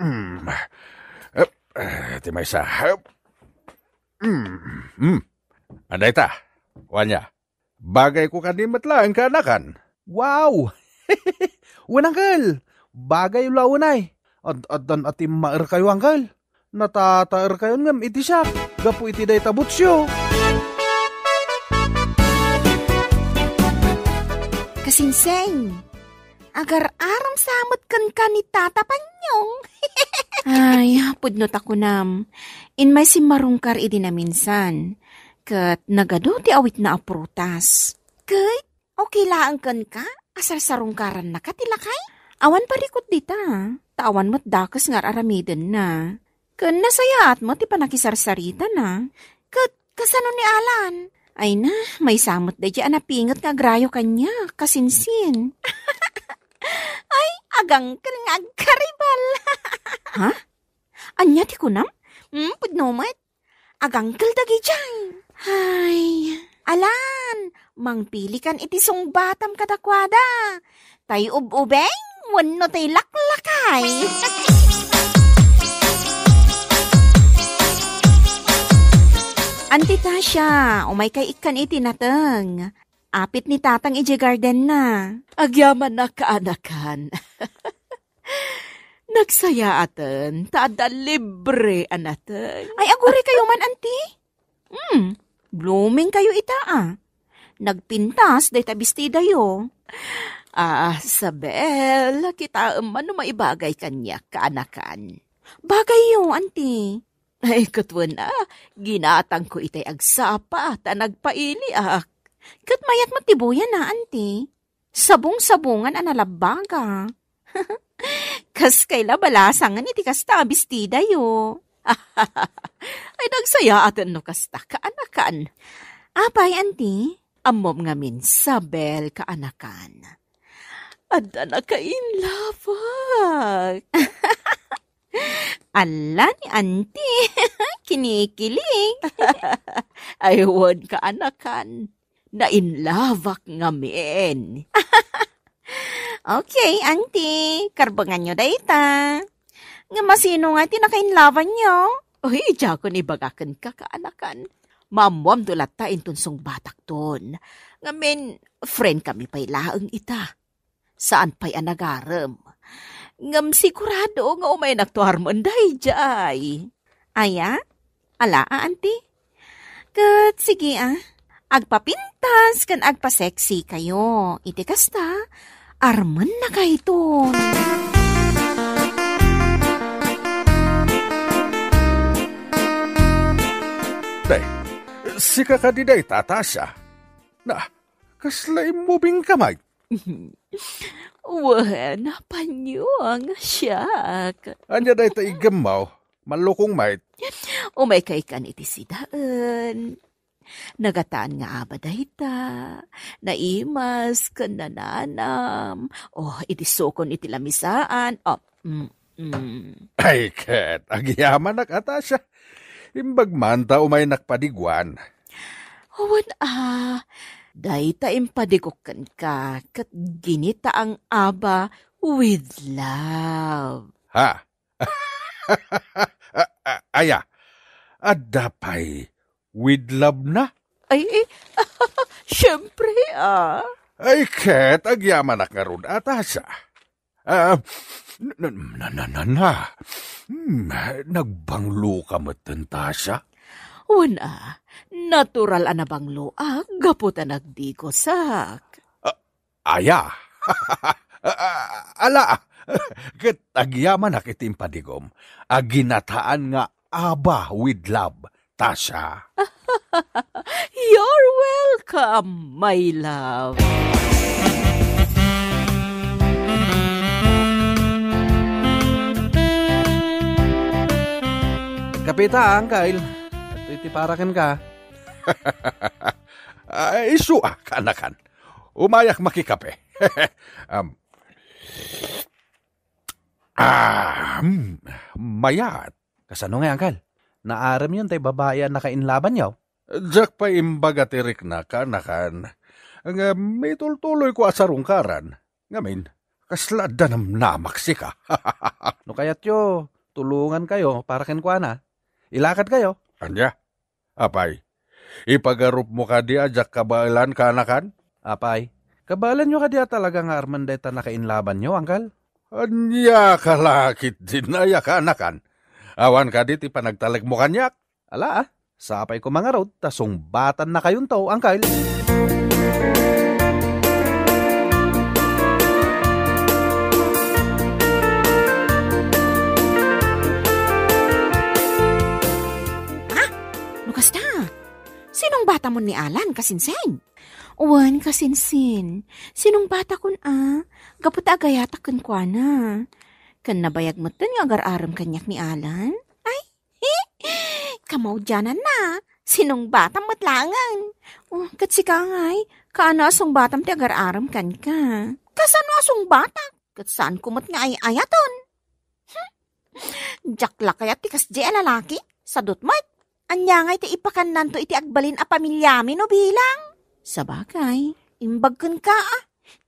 mm, eh, eh, ti maysa. Um, mm. Adda ita. Wania. Bagayko kadi met laeng, kaanakan. Wow! Wen, Uncle. Bagay la unay. Ad-addan a timmaerkayo, Uncle. Natataerkayon ngem iti siak gapu iti dayta bootsyo. Kasinseng, agar-aram sa met kenka ni Tata Panyong. Ay, pudno ta kunam. Inmay simmarungkar idi naminsan. Ket nagadu ti awitna a prutas. Ket Okay laeng kenka a sarsarungkarannaka ti lakay? Awan parikut dita, ta awan met dakes nga ar-aramidenna. Ken nasayaat met ti pannakisarsaritana. Ket kasano ni Alan? Ay na, maysa met daydiay a napinget nga agrayo kaniak, kasinsin. Ay, agangkel nga agkaribal. Ha? Ania ti kunam? Hmm, pudno met. Agangkel dagijay. Ay, Alan, mangpilikan iti sungbatam kadakuada. Tay ub-ubeng wenno tay laklakay. Auntie Tasha, umaykay ikkan iti nateng. Apit ni Tatang idiay gardenna. Agyamanak, kaanakan. Nagsayaaten, ta adda libre a nateng. Ay, aguray kayo man, Auntie? Hmm, blooming kayo ita, ah. Nagpintas dayta bestidayo. Ah, Sabel, kitaem man no maibagay kaniak, kaanakan. Bagayyo, Auntie. Ay, ket wen, ah, ginatangko itay agsapa ta nagpailiak. Ket mayat met ti buyan, ah, Auntie. Sabong-sabongan a nalabbaga. Kas kayla balasangen iti kasta a bestidayo. Ay, nagsayaaten no kasta, kaanakan. Apay, Auntie? Ammom ngamin, Sabel, kaanakan. Adda nakainlabak. Ala ni Auntie, kinikilig. Ay, wen, kaanakan. Nainlabak ngamin. Okay, Auntie, karbenganyo dayta. Ngem asino nga ti nakainlabanyo? Uy, diakon ibaga kenka, kaanakan. Maammoamto latta inton sungbatakton. Ngamin, friend kami pay laeng ita. Saan pay a nagarem. Ngem sigurado nga umaynakto armen daydiay. Aya? Ala a, Auntie? Ket sige, ah. Agpapintas ken agpa-sexy kayo. Iti kasta, armennakayton. Day, sika kadi dayta, Tasha? Na, kasla immubing ka, Mike? Wen, panyong, siak. Ania dayta iggemmaw? Mallukong, Mike. Umaykay kan iti sidaen. Nagataan nga aba dayta. Naimas ken nananam. Oh, idi sukon iti lamisaan. Oh, mm, mm. Ay, ket, agyamanak a, Tasha. Imbag man ta umaynak padiguan. Wen a, dayta impadigok kenka, ket ginitaang aba with love. Ha? A-, a-, aya, adda pay with love na? Ay, eh, siyempre, ah. Ay, ket, agyamanak ngarud a, Tasha. Ah, na, na, na, na, na, na. Hmm, nagbanglo ka metten, Tasha? Wen a, natural a nabangloak gapu ta nagdigosak. Ah, aya. Ah, ala, ket agyamanak iti impadigom a ginataan nga aba with love, Tasha. You're welcome, my love. Kape ta, Uncle. Adtoy ti para kenka. Ay, isu a, kaanakan. Umayak makikape. Am, ah, mm, mayat. Kasano nga, Uncle? Naaremyon tay babai a nakainlabanyo? Diak pay imbaga ti rikna, kaanakan. Nga mitultuloyko a sarungkaran. Ngamin, kasla adda namnamak sika. No kayatyo, tulongankayo para kenkuana. Ilakadkayo. Ania? Apay, ipagarupmo kadi a diak kabaelan, kaanakan? Apay, kabaelanyo kadi a talaga nga armen dayta nakainlabanyo, Uncle? Ania ka la ketdin aya, kaanakan? Awan kadi ti panagtalekmo kaniak? Ala, ah. Sapay koma ngarud ta sungbatannakayonto, Uncle. Ah, no kasta, sinungbatamon ni Alan, kasinsin? Wen, kasinsin. Sinungbatakon a, gapu ta agayatak kenkuana. Ken nabayag metten nga agar-arem kaniak ni Alan. Ay, kamaudiananna, sinungbatam met laengen. Oh, ket sika ngay, kaano a sungbatam ti agar-arem kenka? Kasano a sungbatak? Ket saanko met nga ay-ayaten. Hmm? Diak la kayat ti kasdiay a lalaki. Sadut met. Ania ngay ti ipakannanto iti agbalin a pamiliami no bilang? Sabagay, imbag kenka, a.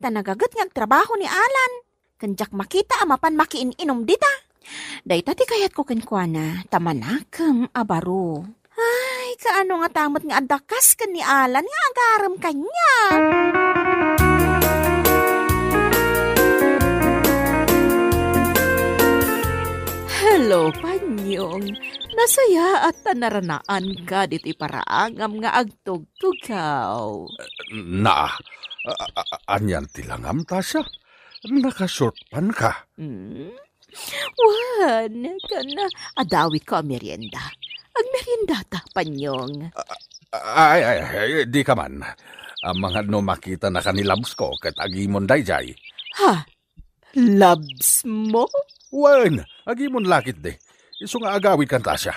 Ta nagaget nga agtrabaho ni Alan. Ken diak makita a mapan makiin-inom dita. Dayta ti kayatko kenkuana, ta manakem a baro. Ay, kaano ngata met nga adda kas ken ni Alan nga agarem kaniak? Hello, Panyong. Nasayaat ta naranaanka ditoy paraangam nga agtugtugaw. Na, a-, a-, a-, anian ti langam, Tasha? Nakashort pant ka? Hmm? Wen, ken adawitko a merienda. Agmeriendata, Panyong. Ay, ay, ay, di ka man. Amangan no makitanaka ni Labs ko ket agimon daydiay. Ha? Labs mo? Wen, agimon la ketdi. Isu nga agawidkan, Tasha.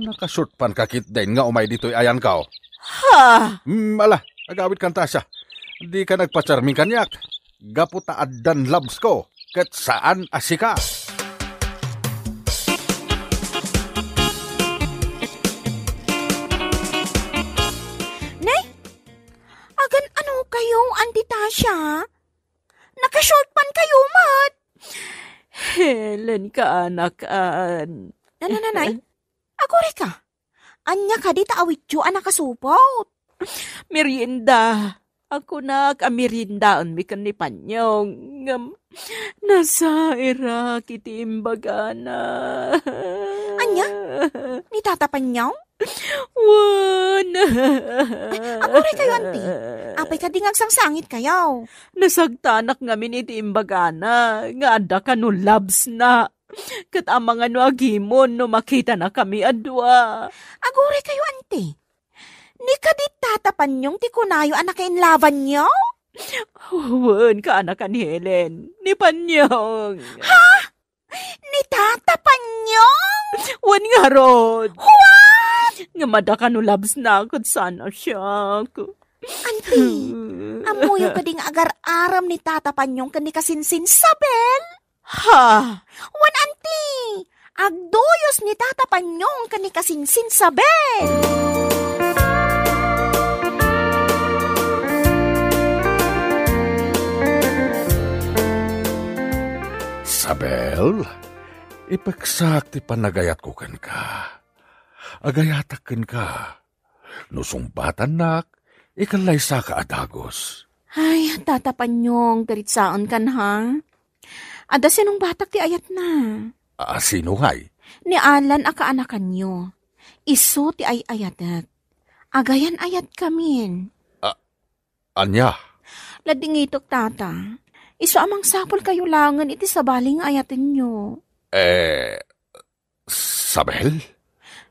Nakashort pant ka ketdin nga umay ditoy ayanko. Ha? Hmm, ala, agawidkan, Tasha. Dika nagpacharming kaniak. Gapu ta addan Labs ko, ket saan a sika. Ne? Agan-ano kayo, Auntie Tasha? Nakashort pant kayo met. Helen, kaanakan. Ano, nanay? Agurayka? Ania kadi ta awityo a nakasupot? Merienda. Kunak a meriendaenmi ken ni Panyong. Ngem, nasairak iti imbagana. Ania? Ni Tata Panyong? Wen. Ay, aguray kayo, Auntie. Apay kadi nga agsangsangit kayo? Nasagtanak ngamin iti imbagana nga adda kano Labs na. Ket amangan no agimon no makitanakami a dua. Aguray kayo, Auntie. Ni kadi Tata Panyong ti kunayo a nakainlabanyo? Wen, kaanakan, Helen. Ni Panyong. Ha? Ni Tata Panyong? Wen ngarud. What? Nga madakano Labs na ket saan a siak. Auntie, ammoyo kadi nga agar-arem ni Tata Panyong ken ni Kasinsin Sabel? Ha? Wen, Auntie, agduyos ni Tata Panyong ken ni Kasinsin Sabel. Sabel, ipeksak ti panagayatko kenka. Agayatak kenka. No sungbatannak, ikalaysaka a dagus. Ay, Tata Panyong, piritsaenkan, ha? Adda sinungbatak ti ayatna. A, sino ngay? Ni Alan a kaanakanyo. Isu ti ay-ayatek. Agayan-ayatkamin. A, ania? Ladingitok, Tata. Isu a mangsapul kayo laengen iti sabali nga ayatenyo. Eh, Sabel?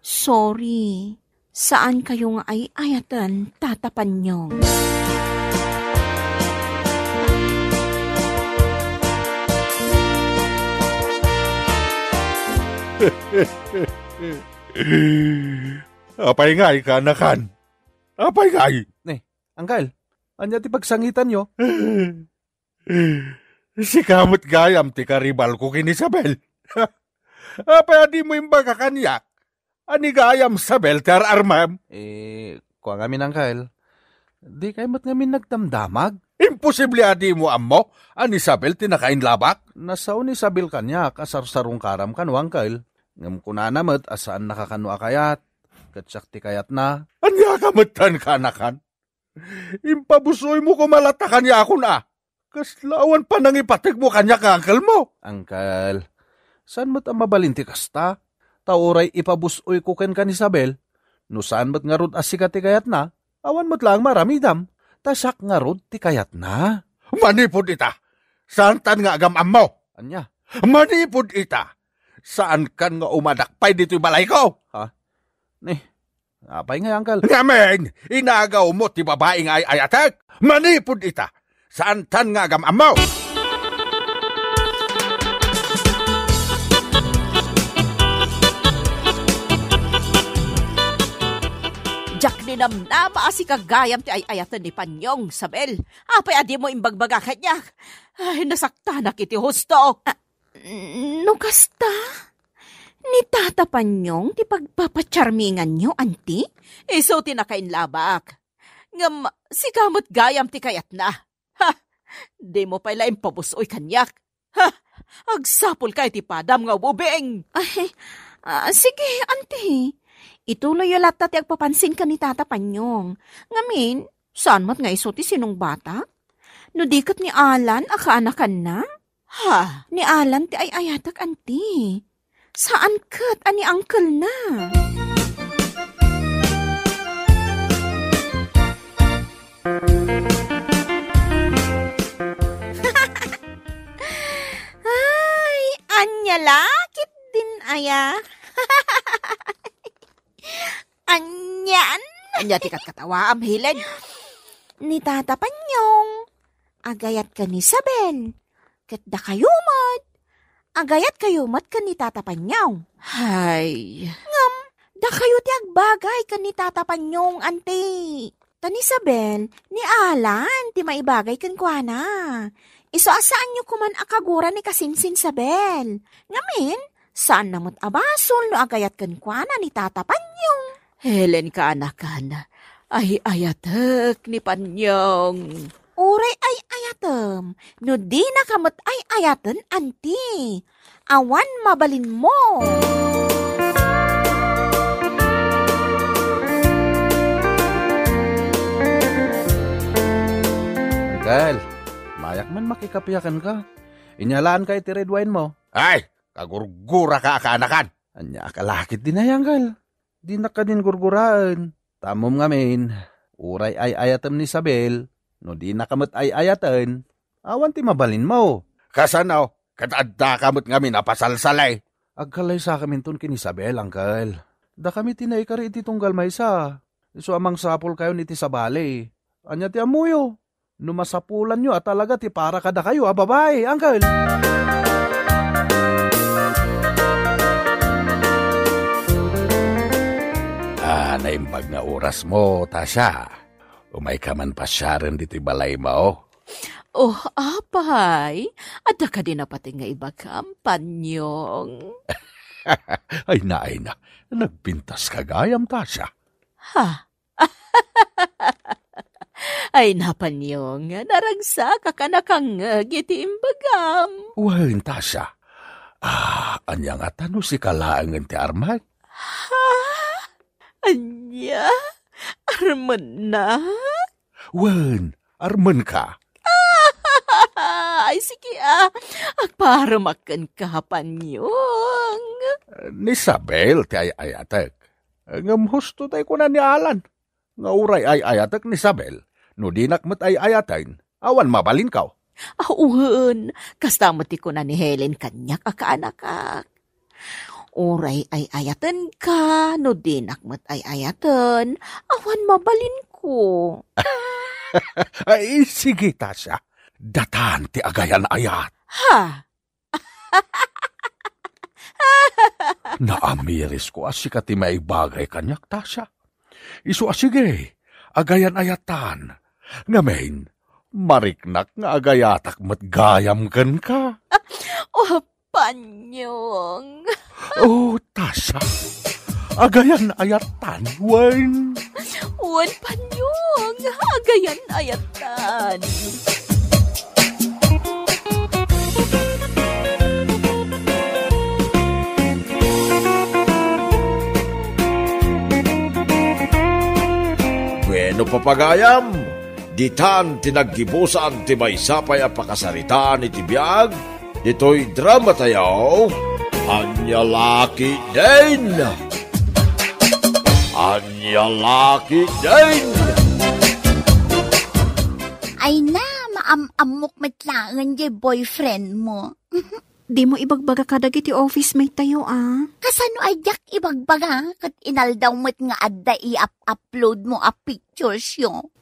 Sorry. Saan kayo nga ay-ayaten, Tata Panyong. Apay ngay, kaanakan? Apay ngay? Ne, Uncle, ania ti pagsangitanyo? Sika met gayam ti karibalko ken ni Isabel. Apay a dimo imbaga kaniak a ni gayam Isabel ti ar-armem? Eh, kua ngamin, Uncle, dikay met ngamin nagdamdamag? Imposible a dimo ammo a ni Isabel ti nakainlabak? Nasao ni Isabel kaniak a sarsarungkaram kano, Uncle. Ngem kunana met a saannaka kano a kayat, ket siak ti kayatna. Ania ka metten, kaanakan? Impabus-oymo koma latta kaniakon a. Kasla awan panangipategmo kaniak nga uncle mo? Uncle, saan met a mabalin ti kasta? Ta uray ipabus-oyko kenka ni Isabel, no saan met ngarud a sika ti kayatna, awan met laeng maaramidam. Ta siak ngarud ti kayatna. Manipud ita, saantan nga agam-ammo. Ania? Manipud ita, saankan nga umadak pay ditoy balayko. Ha? Ni, apay ngay, Uncle? Ngamin, inagawmo ti babai nga ay-ayatek. Manipud ita, saantan nga agam-ammo. Diak ninamnama a sika gayam ti ay-ayaten ni Panyong, Isabel. Apay a dimo imbagbaga kaniak? Ay, nasaktanak iti husto. Ah, no kasta? Ni Tata Panyong ti pagpapacharminganyo, anti? Isu ti nakainlabak. Ngem sika met gayam ti kayatna. Ha! Dimo pay la impabus-oy kaniak. Ha! Agsapulka iti padam nga ububing! Ay, ah, sige, anti. Ituloyyo latta ti agpapansin ken ni Tata Panyong. Ngamin, saan met nga isu ti sinungbatak? No di ket ni Alan a kaanakanna? Ha? Ni Alan ti ay-ayatek, anti. Saan ket a ni uncle-na. Ay, ania la ketdin aya? Anian? Ania ti katkatawaam, Helen? Ni Tata Panyong. Agayat ken ni Isabel. Ket dakayo met. Agayatkayo met ken ni Tata Panyong. Hay. Ngem, dakayo ti agbagay ken ni Tata Panyong, anti. Ta ni Isabel, ni Alan ti maibagay kenkuana. Isu a saanyo koman a kagura ni Kasinsin Isabel. Ngamin, saanna met a basol no agayat kenkuana ni Tata Panyong. Helen, kaanakan, ay-ayatek ni Panyong. Uray ay-ayatem, no dinaka met ay-ayaten, anti. Awan mabalinmo. Uncle, mayak man makikapiakan ka. Inyalaanka iti red wine mo. Ay, kagurguraka a kaanakan. Ania a kalakit din ay, Uncle? Dinak kadin gurguraen. Ta ammom ngamin, uray ay-ayatem ni Isabel, no dinaka met ay-ayaten, awan ti mabalinmo. Kasano? Ket addaka met ngamin a pasalsalay. Agkalaysakaminton ken Isabel, Uncle. Dakami ti naikari iti tunggal maysa. Isu a mangsapulkayon iti sabali. Ania ti ammoyo? No masapulanyo a talaga ti para kadakayo a babai, Uncle. Ah, naimbag nga orasmo, Tasha. Umayka man pasiaren ditoy balaymo. Oh, apay, adda kadi napateg nga ibagam, Panyong? Ay na, ay na. Nagpintaska gayam, Tasha. Ha? Ay, na, Panyong, naragsak a kanakangngeg iti imbagam. Wen, Tasha. Ah, ania ngata no sika laengen ti armek? Ha? Ania? Armennak? Wen, armenka. Ay, sige, ah. Agpaaremak kenka, Panyong. Ni Isabel ti ay-ayatek. Ngem husto tay kuna ni Alan nga uray ay-ayatek ni Isabel, no dinak met ay-ayaten, awan mabalinko. Ah, wen, kasta met ti kuna ni Helen kaniak a kaanakak. Uray ay-ayatenka, no dinak met ay-ayaten, awan mabalinko. Ay, sige, Tasha. Datan ti agayan-ayat. Ha? Naamirisko a sika ti maibagay kaniak, Tasha. Isu a sige, agayan-ayatan. Ngamin, mariknak nga agayatak met gayam kenka. Oh, Panyong. Oh, Tasha. Agayan-ayatan, wen. Wen, Panyong, agayan-ayatan. Bueno, papagayam, ditan ti naggibusan ti maysa pay a pakasaritaan iti biag ditoy drama tayo, Ania La Ketdin! Ania La Ketdin! Ay na, maam-ammok met laeng jay boyfriend mo. Dimo ibagbaga kadagiti office mate tayo, ah. Kasano a diak ibagbaga? Ket inaldaw met nga adda i-up-upload mo a pictures yo.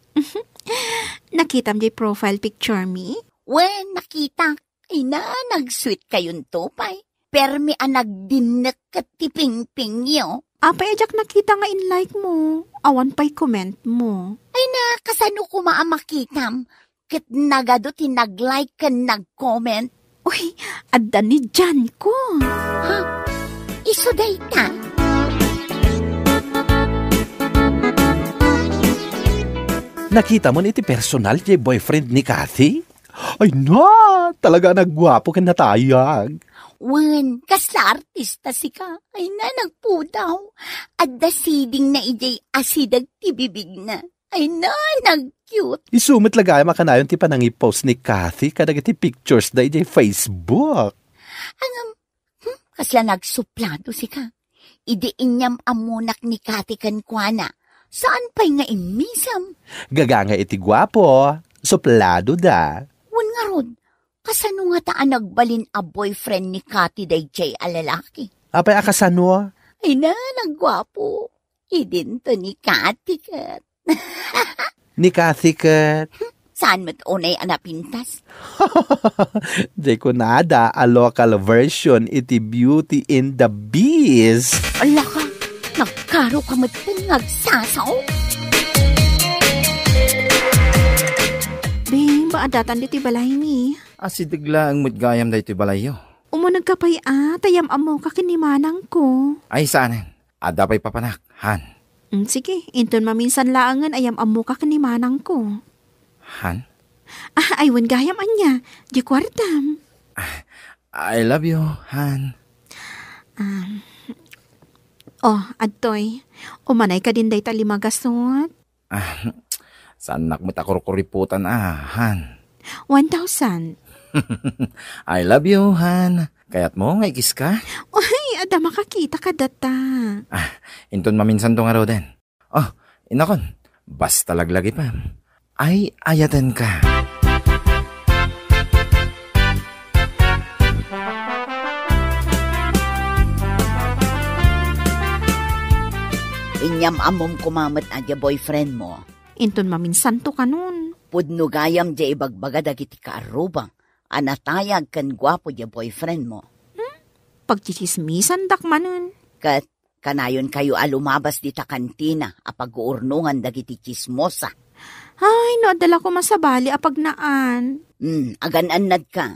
Nakitam jay profile picture mi? Wen, nakitak. Ay na, nag-sweet kayonto pay. Permi a nagdinnek ket ti pingpingyo. Apay a diak nakita nga in-like mo? Awan pay comment mo. Ay na, kasano koma a makitam? Ket nagadu ti nag-like ken nag-comment. Uy, adda ni Jan ko. Ha? isu dayta. Nakitamin iti personal ti boyfriend ni Kathy? Ay na, talaga nagguapo ken natayag. Wen, kasla artista sika. Ay na, nagpudaw. Adda sidingna idiay asideg ti bibigna. Ay na, nag-cute. Isu met la gayam a kanayon ti panangipost ni Kathy kadagiti pictures da idiay Facebook. Ngem, hmm, kasla nagsuplado sika. Idi inyam-ammonak ni Kathy kenkuana, saan pay nga immisem? Gagangay iti guapo, suplado da. Wen ngarud, kasano ngata a nagbalin a boyfriend ni Kathy daydiay a lalaki? Apay a kasano? Ay na, nagguapo. Idinto ni Kathy ket. Ni Kathy ket? Saan met unay a napintas? Di kunada a local version iti Beauty and the Beast. Ala ka, nagkaro ka met nga agsasao. Babe, addatan ditoy balay mi. Asideg laeng met gayam daytoy balayyo. Umunegka pay a, ta yam-ammoka ken ni manangko. Ay, saanen. Adda pay papanak, han. Mm, sige, inton maminsan laengen a yam-ammoka ken ni manangko. Han? Ah, ay, wen gayam ania, di kuartam. Ah, I love you, han. Um, oh, adtoy. Umanay ka din dayta lima gasut? Ah, saannak met a kurkuripotan, ah, han. One thousand. I love you, han. Kayatmo nga ikiska? Uy, adda makakita kadata. Ah, inton maminsanto ngaruden. Oh, inakon, basta laglagipem. Ay, ayatenka. Inyam-ammom koma met a dia boyfriend mo. Inton maminsanto kanon. Pudno gayam dia ibagbaga dagiti kaarrubang a natayag ken guapo dia boyfriend mo. Hmm? Pagtsitsismisandak manen. Ket kanayonkayo a lumabas dita kantina a pagguurnongan dagiti tsismosa. Ay, no adda la koma sabali a pagnaan. Hmm, agan-annadka.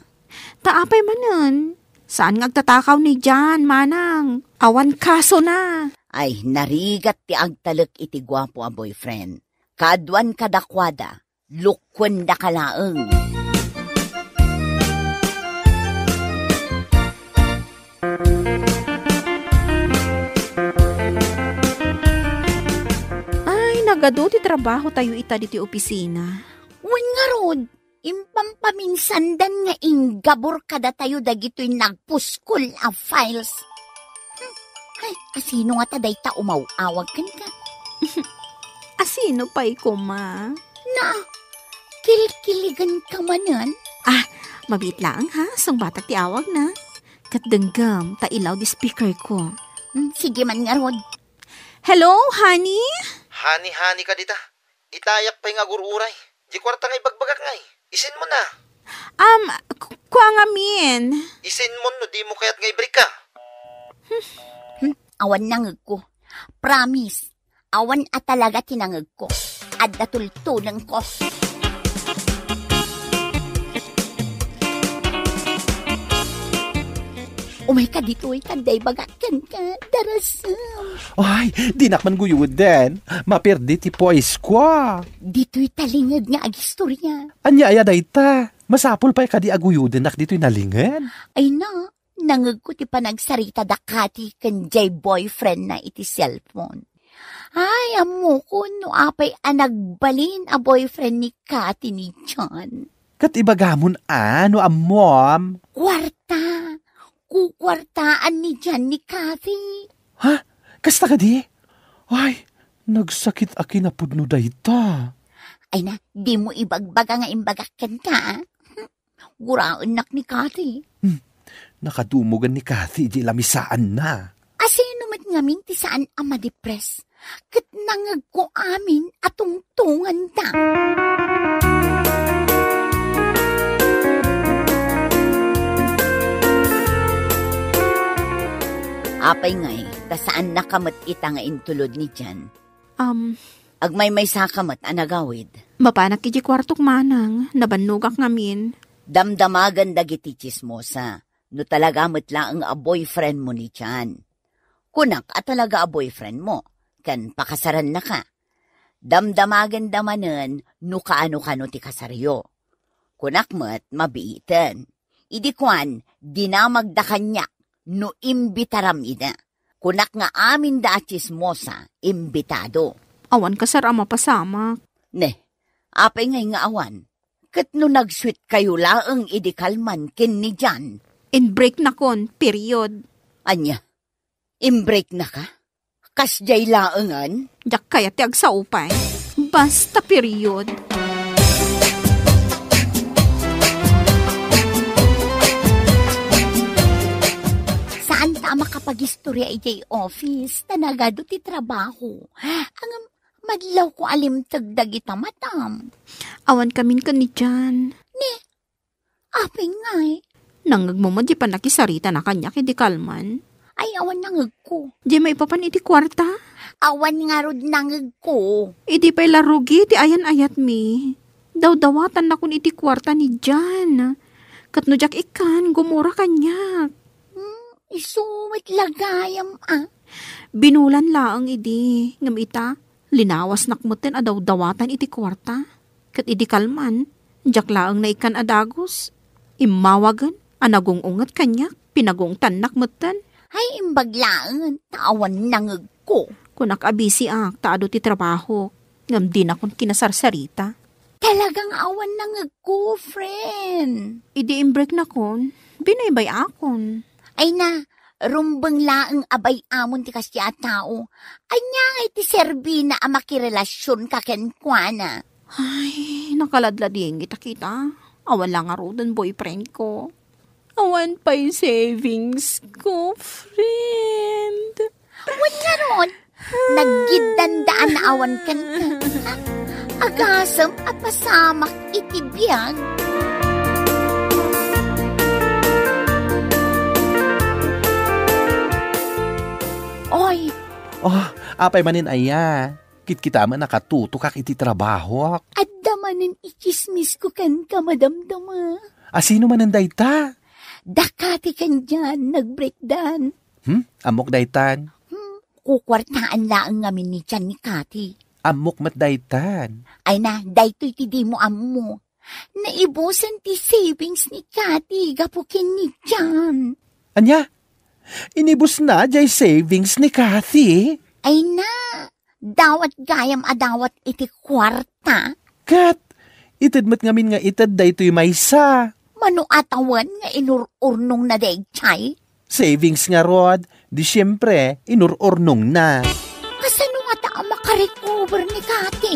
Ta apay manen? Saan nga agtatakaw ni Jan, manang? Awan kasona. Ay, narigat ti agtalek iti guapo a boyfriend. Kaaduan kadakuada, lukkuendaka laeng. Ay, nagadu ti trabahotayo ita ditoy opisina. Wen ngarud, impampaminsandan nga inggabur kadatayo dagitoy nagpuskol a files. Hmm, ay, asino ngata dayta umaw-awag kenka? Asino pay koma? Na, kilkiligenka manen? Ah, mabiit laeng ha, sungbatak ti awagna. Ket denggem, ta ilaw di speaker ko. Hmm, sige man ngarud. Hello, honey? Honey, honey ka dita. Itayak pay nga agur-uray. Di kuarta nga ibagbagak ngay. Isinmon na. Um, ku-, kua ngamin. Isinmon no dimo kayat nga ibrikka. Hmm, awan nangegko. Promise, awan a talaga ti nangegko. Adda tultulengko. Umayka ditoy, ta adda ibagak kenka, darasem. Ay, dinak man guyuden. Maperdi ti poise ko. Ditoy talinged nga agistorya. Ania aya dayta? Masapul pay kadi a guyudennak ditoy nalinged? Ay na, nangegko ti panagsarita da Kati ken jay boyfriend na iti cellphone. Ay, ammokon no apay a nagbalin a boyfriend ni Kati ni John. Ket ibagamon a no ammom. Kuarta. Kukuartaan ni John ni Kati. Ha? Kasta kadi? Ay, nagsakit a kinapudno dayta. Ay na, dimo ibagbaga nga imbagak kenka, a? Guraennak ni Kati. Hmm. Nakadumogen ni Kati di lamisaanna. Asino met ngamin ti saan a madepres? Ket nangegko amin a tungtunganda. Apay ngay, ta saannaka met ita nga intulod ni Jan? Um, Agmaymaysaka met a nagawid. Mapanak iti kuartok manang, nabannogak ngamin. Damdamagan dagiti tsismosa. No talaga met laeng a boyfriend mo ni Jan. Kunak a talaga a boyfriend mo, ken pakasarannaka. Damdamagenda manen no kaano-kano ti kasaryo. Kunak met mabiiten. Idi kuan, dinamagda kaniak no imbitaram ida. Kunak nga aminda a tsismosa, imbitado. Awan kasar a mapasamak. Ne, apay ngay nga awan? Ket no nagsuit kayo laeng idi kalman ken ni Jan? Inbreak nakon, period. Ania? Inbreak naka? Kasdiay laengen? Diak kayat ti agsao pay. Basta period. Saan ta a makapagistorya idiay office, ta nagadu ti trabaho. Ngem madlawko a limteg dagita matam. Awan kamin ken ni Jan. Ne, apay ngay? Nangngegmo met di pannakisaritana kaniak idi kalman? Ay, awan nangngegko. Di maipapan iti kuarta? Awan ngarud nangngegko. Idi pay la rugi ti ayan-ayatmi. Dawdawatannakon iti kuarta ni Jan. Ket no diak ikkan, gumura kaniak. Hmm, isu met la gayam, a. Binulan laeng idi, ngem ita, linawasnak metten a dawdawatan iti kuarta. Ket idi kalman, diak laeng naikkan a dagus. Immawagen a nagung-unget kaniak, pinagungtannak metten. Ay, imbag laeng, ta awan nangngegko. Kunak a bisiak, ta adu ti trabahok, ngem dinakon kinasarsarita. Talagang awan nangngegko, friend. Idi imbreaknakon, binaybay-akon. Ay na, rumbeng laeng a bay-amon ti kasdiay a tao. Ania ngay ti serbina a makirelasionka kenkuana? Ay, nakaladladingit a kita. Awan la ngaruden boyfriendko. Awan pay savings ko, friend. Wen ngarud, naggiddandaan a awan kenka. Agasem a pasamak iti biag. Oy. Oh, apay manen aya? Kitkitaem a nakatutokak iti trabahok. Adda manen itsismisko kenka, madamdama. A, sino manen dayta? Da Kati ken Jan, nag-breakdan. Hmm? Ammok daytan? Hmm, kukuartaan laeng ngamin ni Jan ni Kati. Ammok met daytan. Ay na, daytoy ti dimo ammo. Naibusen ti savings ni Kati gapu ken ni Jan. Ania? Inibusna jay savings ni Kati? Ay na, dawat gayam a dawat iti kuarta. Ket, ited met ngamin nga ited daytoy maysa. Mano a tawen nga inur-urnongna daydiay? Savings ngarud, di siempre, inur-urnongna. Kasano ngata a makarecover ni Kati?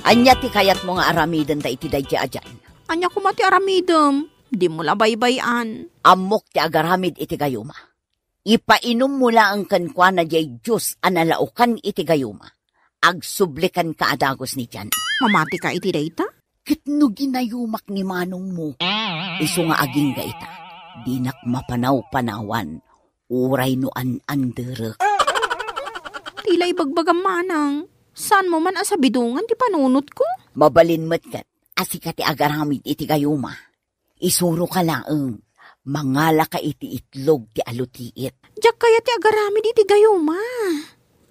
Ania ti kayatmo nga aramiden ta iti daydiay a Jan? Ania koma ti aramidem? Dimo la baybay-an. Ammok ti agaramid iti gayuma. Ipainommo laeng kenkuana jay juice a nalaokan iti gayuma. Agsubli kenka a dagus ni Jan. Mamatika iti dayta? Ket no ginayumak ni manongmo, isu nga agingga ita, dinak mapanawpanawan, uray no an-anderek. Ti la ibagbagam manang, saanmo man a sabidongan ti panunotko? Mabalin met ket a sika ti agaramid iti gayuma. Isuroka laeng, mangalaka iti itlog ti alutiit. Diak kayat ti agaramid iti gayuma.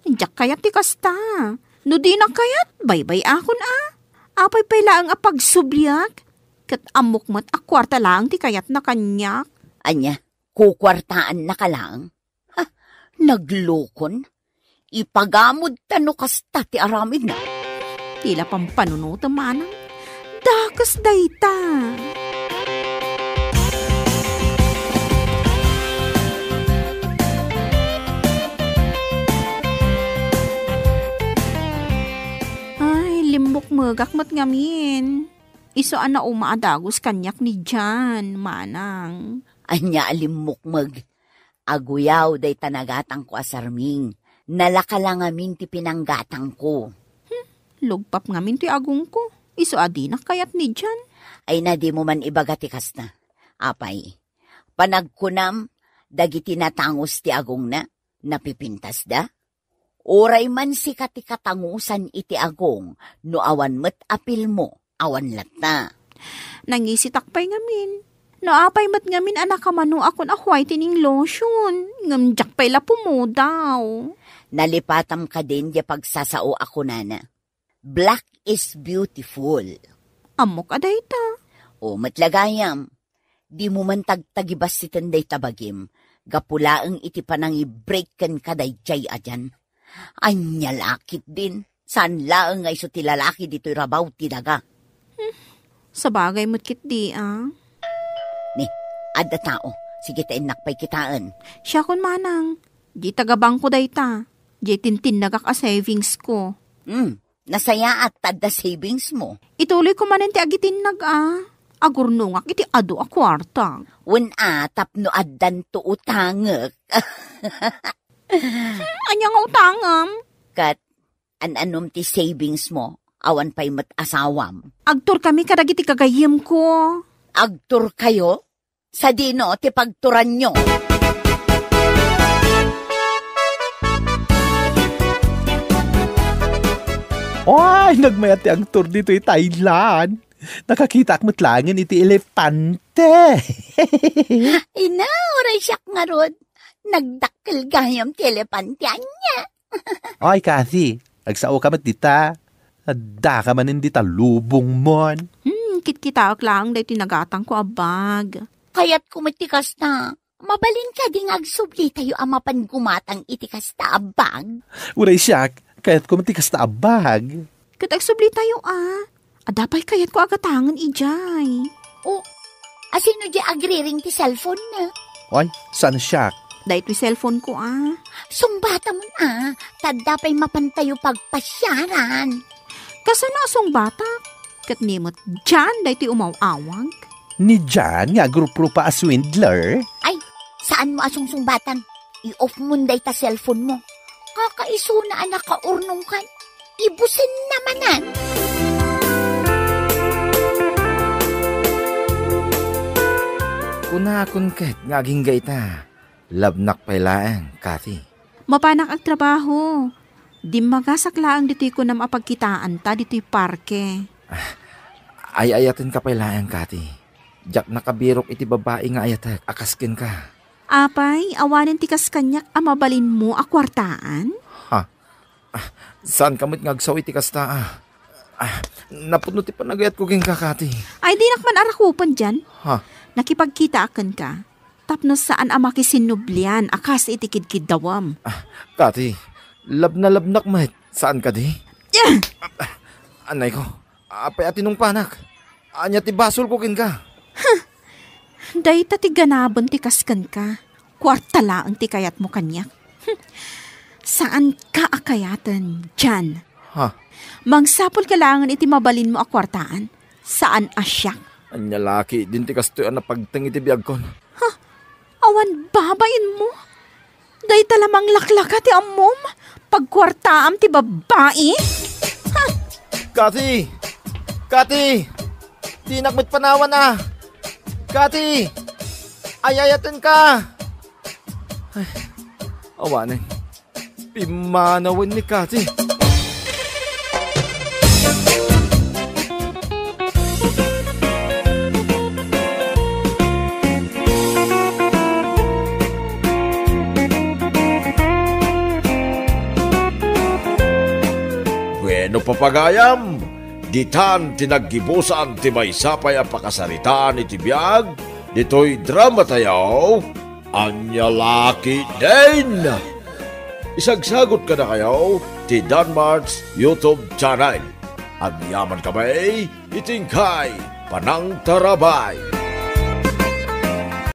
Diak kayat ti kasta. No dinak kayat, baybay-akon a. Apay pay laeng a pagsubliak? Ket ammok met a kuarta laeng ti kayatna kaniak. Ania, kukuartaannaka laeng? Ha, naglukon? Ipagamod ta no kasta ti aramidna. Ti la pampanunotem manang, dakes dayta. Ay, limmukmegak met ngamin. Isu a nauma a dagus kaniak ni Jan, manang. Ania a limmukmeg? Aguyaw dayta nagatangko a sarming. Nalaka la ngamin ti pinanggatangko. Hmm, lugpap ngamin ti agongko. Isu a dinak kayat ni Jan. Ay na, dimo man ibaga ti kasta. Apay, panagkunam, dagiti natangus ti agongna, napipintasda? Uray man sika ti katangusan iti agong no awan met apilmo, awan latta. Nangisitak pay ngamin. No apay met ngamin a nakamanoakon a whitening lotion, ngem diak pay la pumudaw. Nalipatam kadin diay pagsasao a kunana, "Black is beautiful." Ammok a dayta. O, met la gayam. Dimo man tagtagibasiten dayta bagim, gapu laeng iti panangi-break kenka daydiay a Jan. Ania la ketdin, saan laeng nga isu ti lalaki ditoy rabaw ti daga. Hmm, sabagay met ketdi, a. Ni, adda tao. Sige ta innak pay kitaen. Siakon manang, diay taga-bangko dayta. Diay tintinnagak a savings ko. Hmm, nasayaat ta adda savings mo. Ituloy ko manen ti agitinnag, a. Agurnongak iti adu a kuarta. Wen a, tapno addanto utangek. Hmm, ania nga utangam? Ket an-anom ti savings mo, awan pay met asawam. Agturkami kadagiti gagayyemko. Agturkayo? Sadino ti pagturanyo? Ay, nagmayat ti agtur ditoy Thailand. Nakakitaak met laengen iti elepante. Ina, uray siak ngarud. Nagdakkel gayam ti elepante, ania? Ay, Kathy, agsao ka met dita. Adda ka manen dita lubongmon. Hmm, kitkitaek laeng daytoy nagatangko a bag. Kayatko met ti kasta. Mabalin kadi nga agsubli tayo a mapan gumatang iti kasta a bag? Uray siak, kayatko met ti kasta a bag. Ket agsubli tayo, a. Adda pay kayatko a gatangen idiay. O, asino diay agriring ti cellphone na? Oy, saan siak? Daytoy cellphone ko, a. Sungbatamon, a. Ta adda pay mapan tayo pagpasiaran. Kasano a sungbatak? Ket ni met Jan daytoy umaw-awag? Ni Jan nga agruprupa a swindler? Ay, saan mo a sungsungbatan? I-off mon dayta cellphone mo. Kakaisuna a nakaurnongkan. Ibusen na manen. Kunakon ket nga agingga ita. Labnak pay laeng, Kathy. Mapanak agtrabaho. Dimmagasak laeng ditoy kunam a pagkitaanta ditoy parke. Ah, ay-ayatenka pay laeng, Kathy. Diak nakabirok iti babai nga ayatek a kas kenka. Apay, awanen ti kas kaniak a mabalinmo a kuartaan? Ha? Ah, saanka met nga agsao iti kasta, a? Ah, napudno ti panagayatko kenka, Kathy. Ay, dinak man arakupen diay. Ha? Nakipagkitaak kenka. Tapno saan a makisinnublian a kas iti kidkiddawem. Ah, Kathy, labnalabnak met, saan kadi? Ah! Ah, anay ko, apay a tinungpanak? Ania ti basolko kenka? Huh! Dayta ti ganaben ti kas kenka. Kuarta laeng ti kayatmo kaniak. Hmm. Saanka a kayaten, Jan. Ha? Mangsapulka laengen iti mabalinmo a kuartaan. Saan a siak. Ania la ketdin ti kastoy a napagteng iti biagkon? Ha? Awan babainmo? Dayta la manglaklaka ti ammom? Pagkuartaam ti babai? Ha? Kathy! Kathy! Dinak met panawan a! Kathy! Ay-ayatenka! Ay, awanen. Pimmanawen ni Kathy. Bueno, papagayam, ditan ti naggibusan ti maysa pay a pakasaritaan iti biag ditoy drama tayo. Ania la ketdin? Isagsagot kadakayo ti Danmart's YouTube channel. Agyaman kami iti inkay panangtarabay.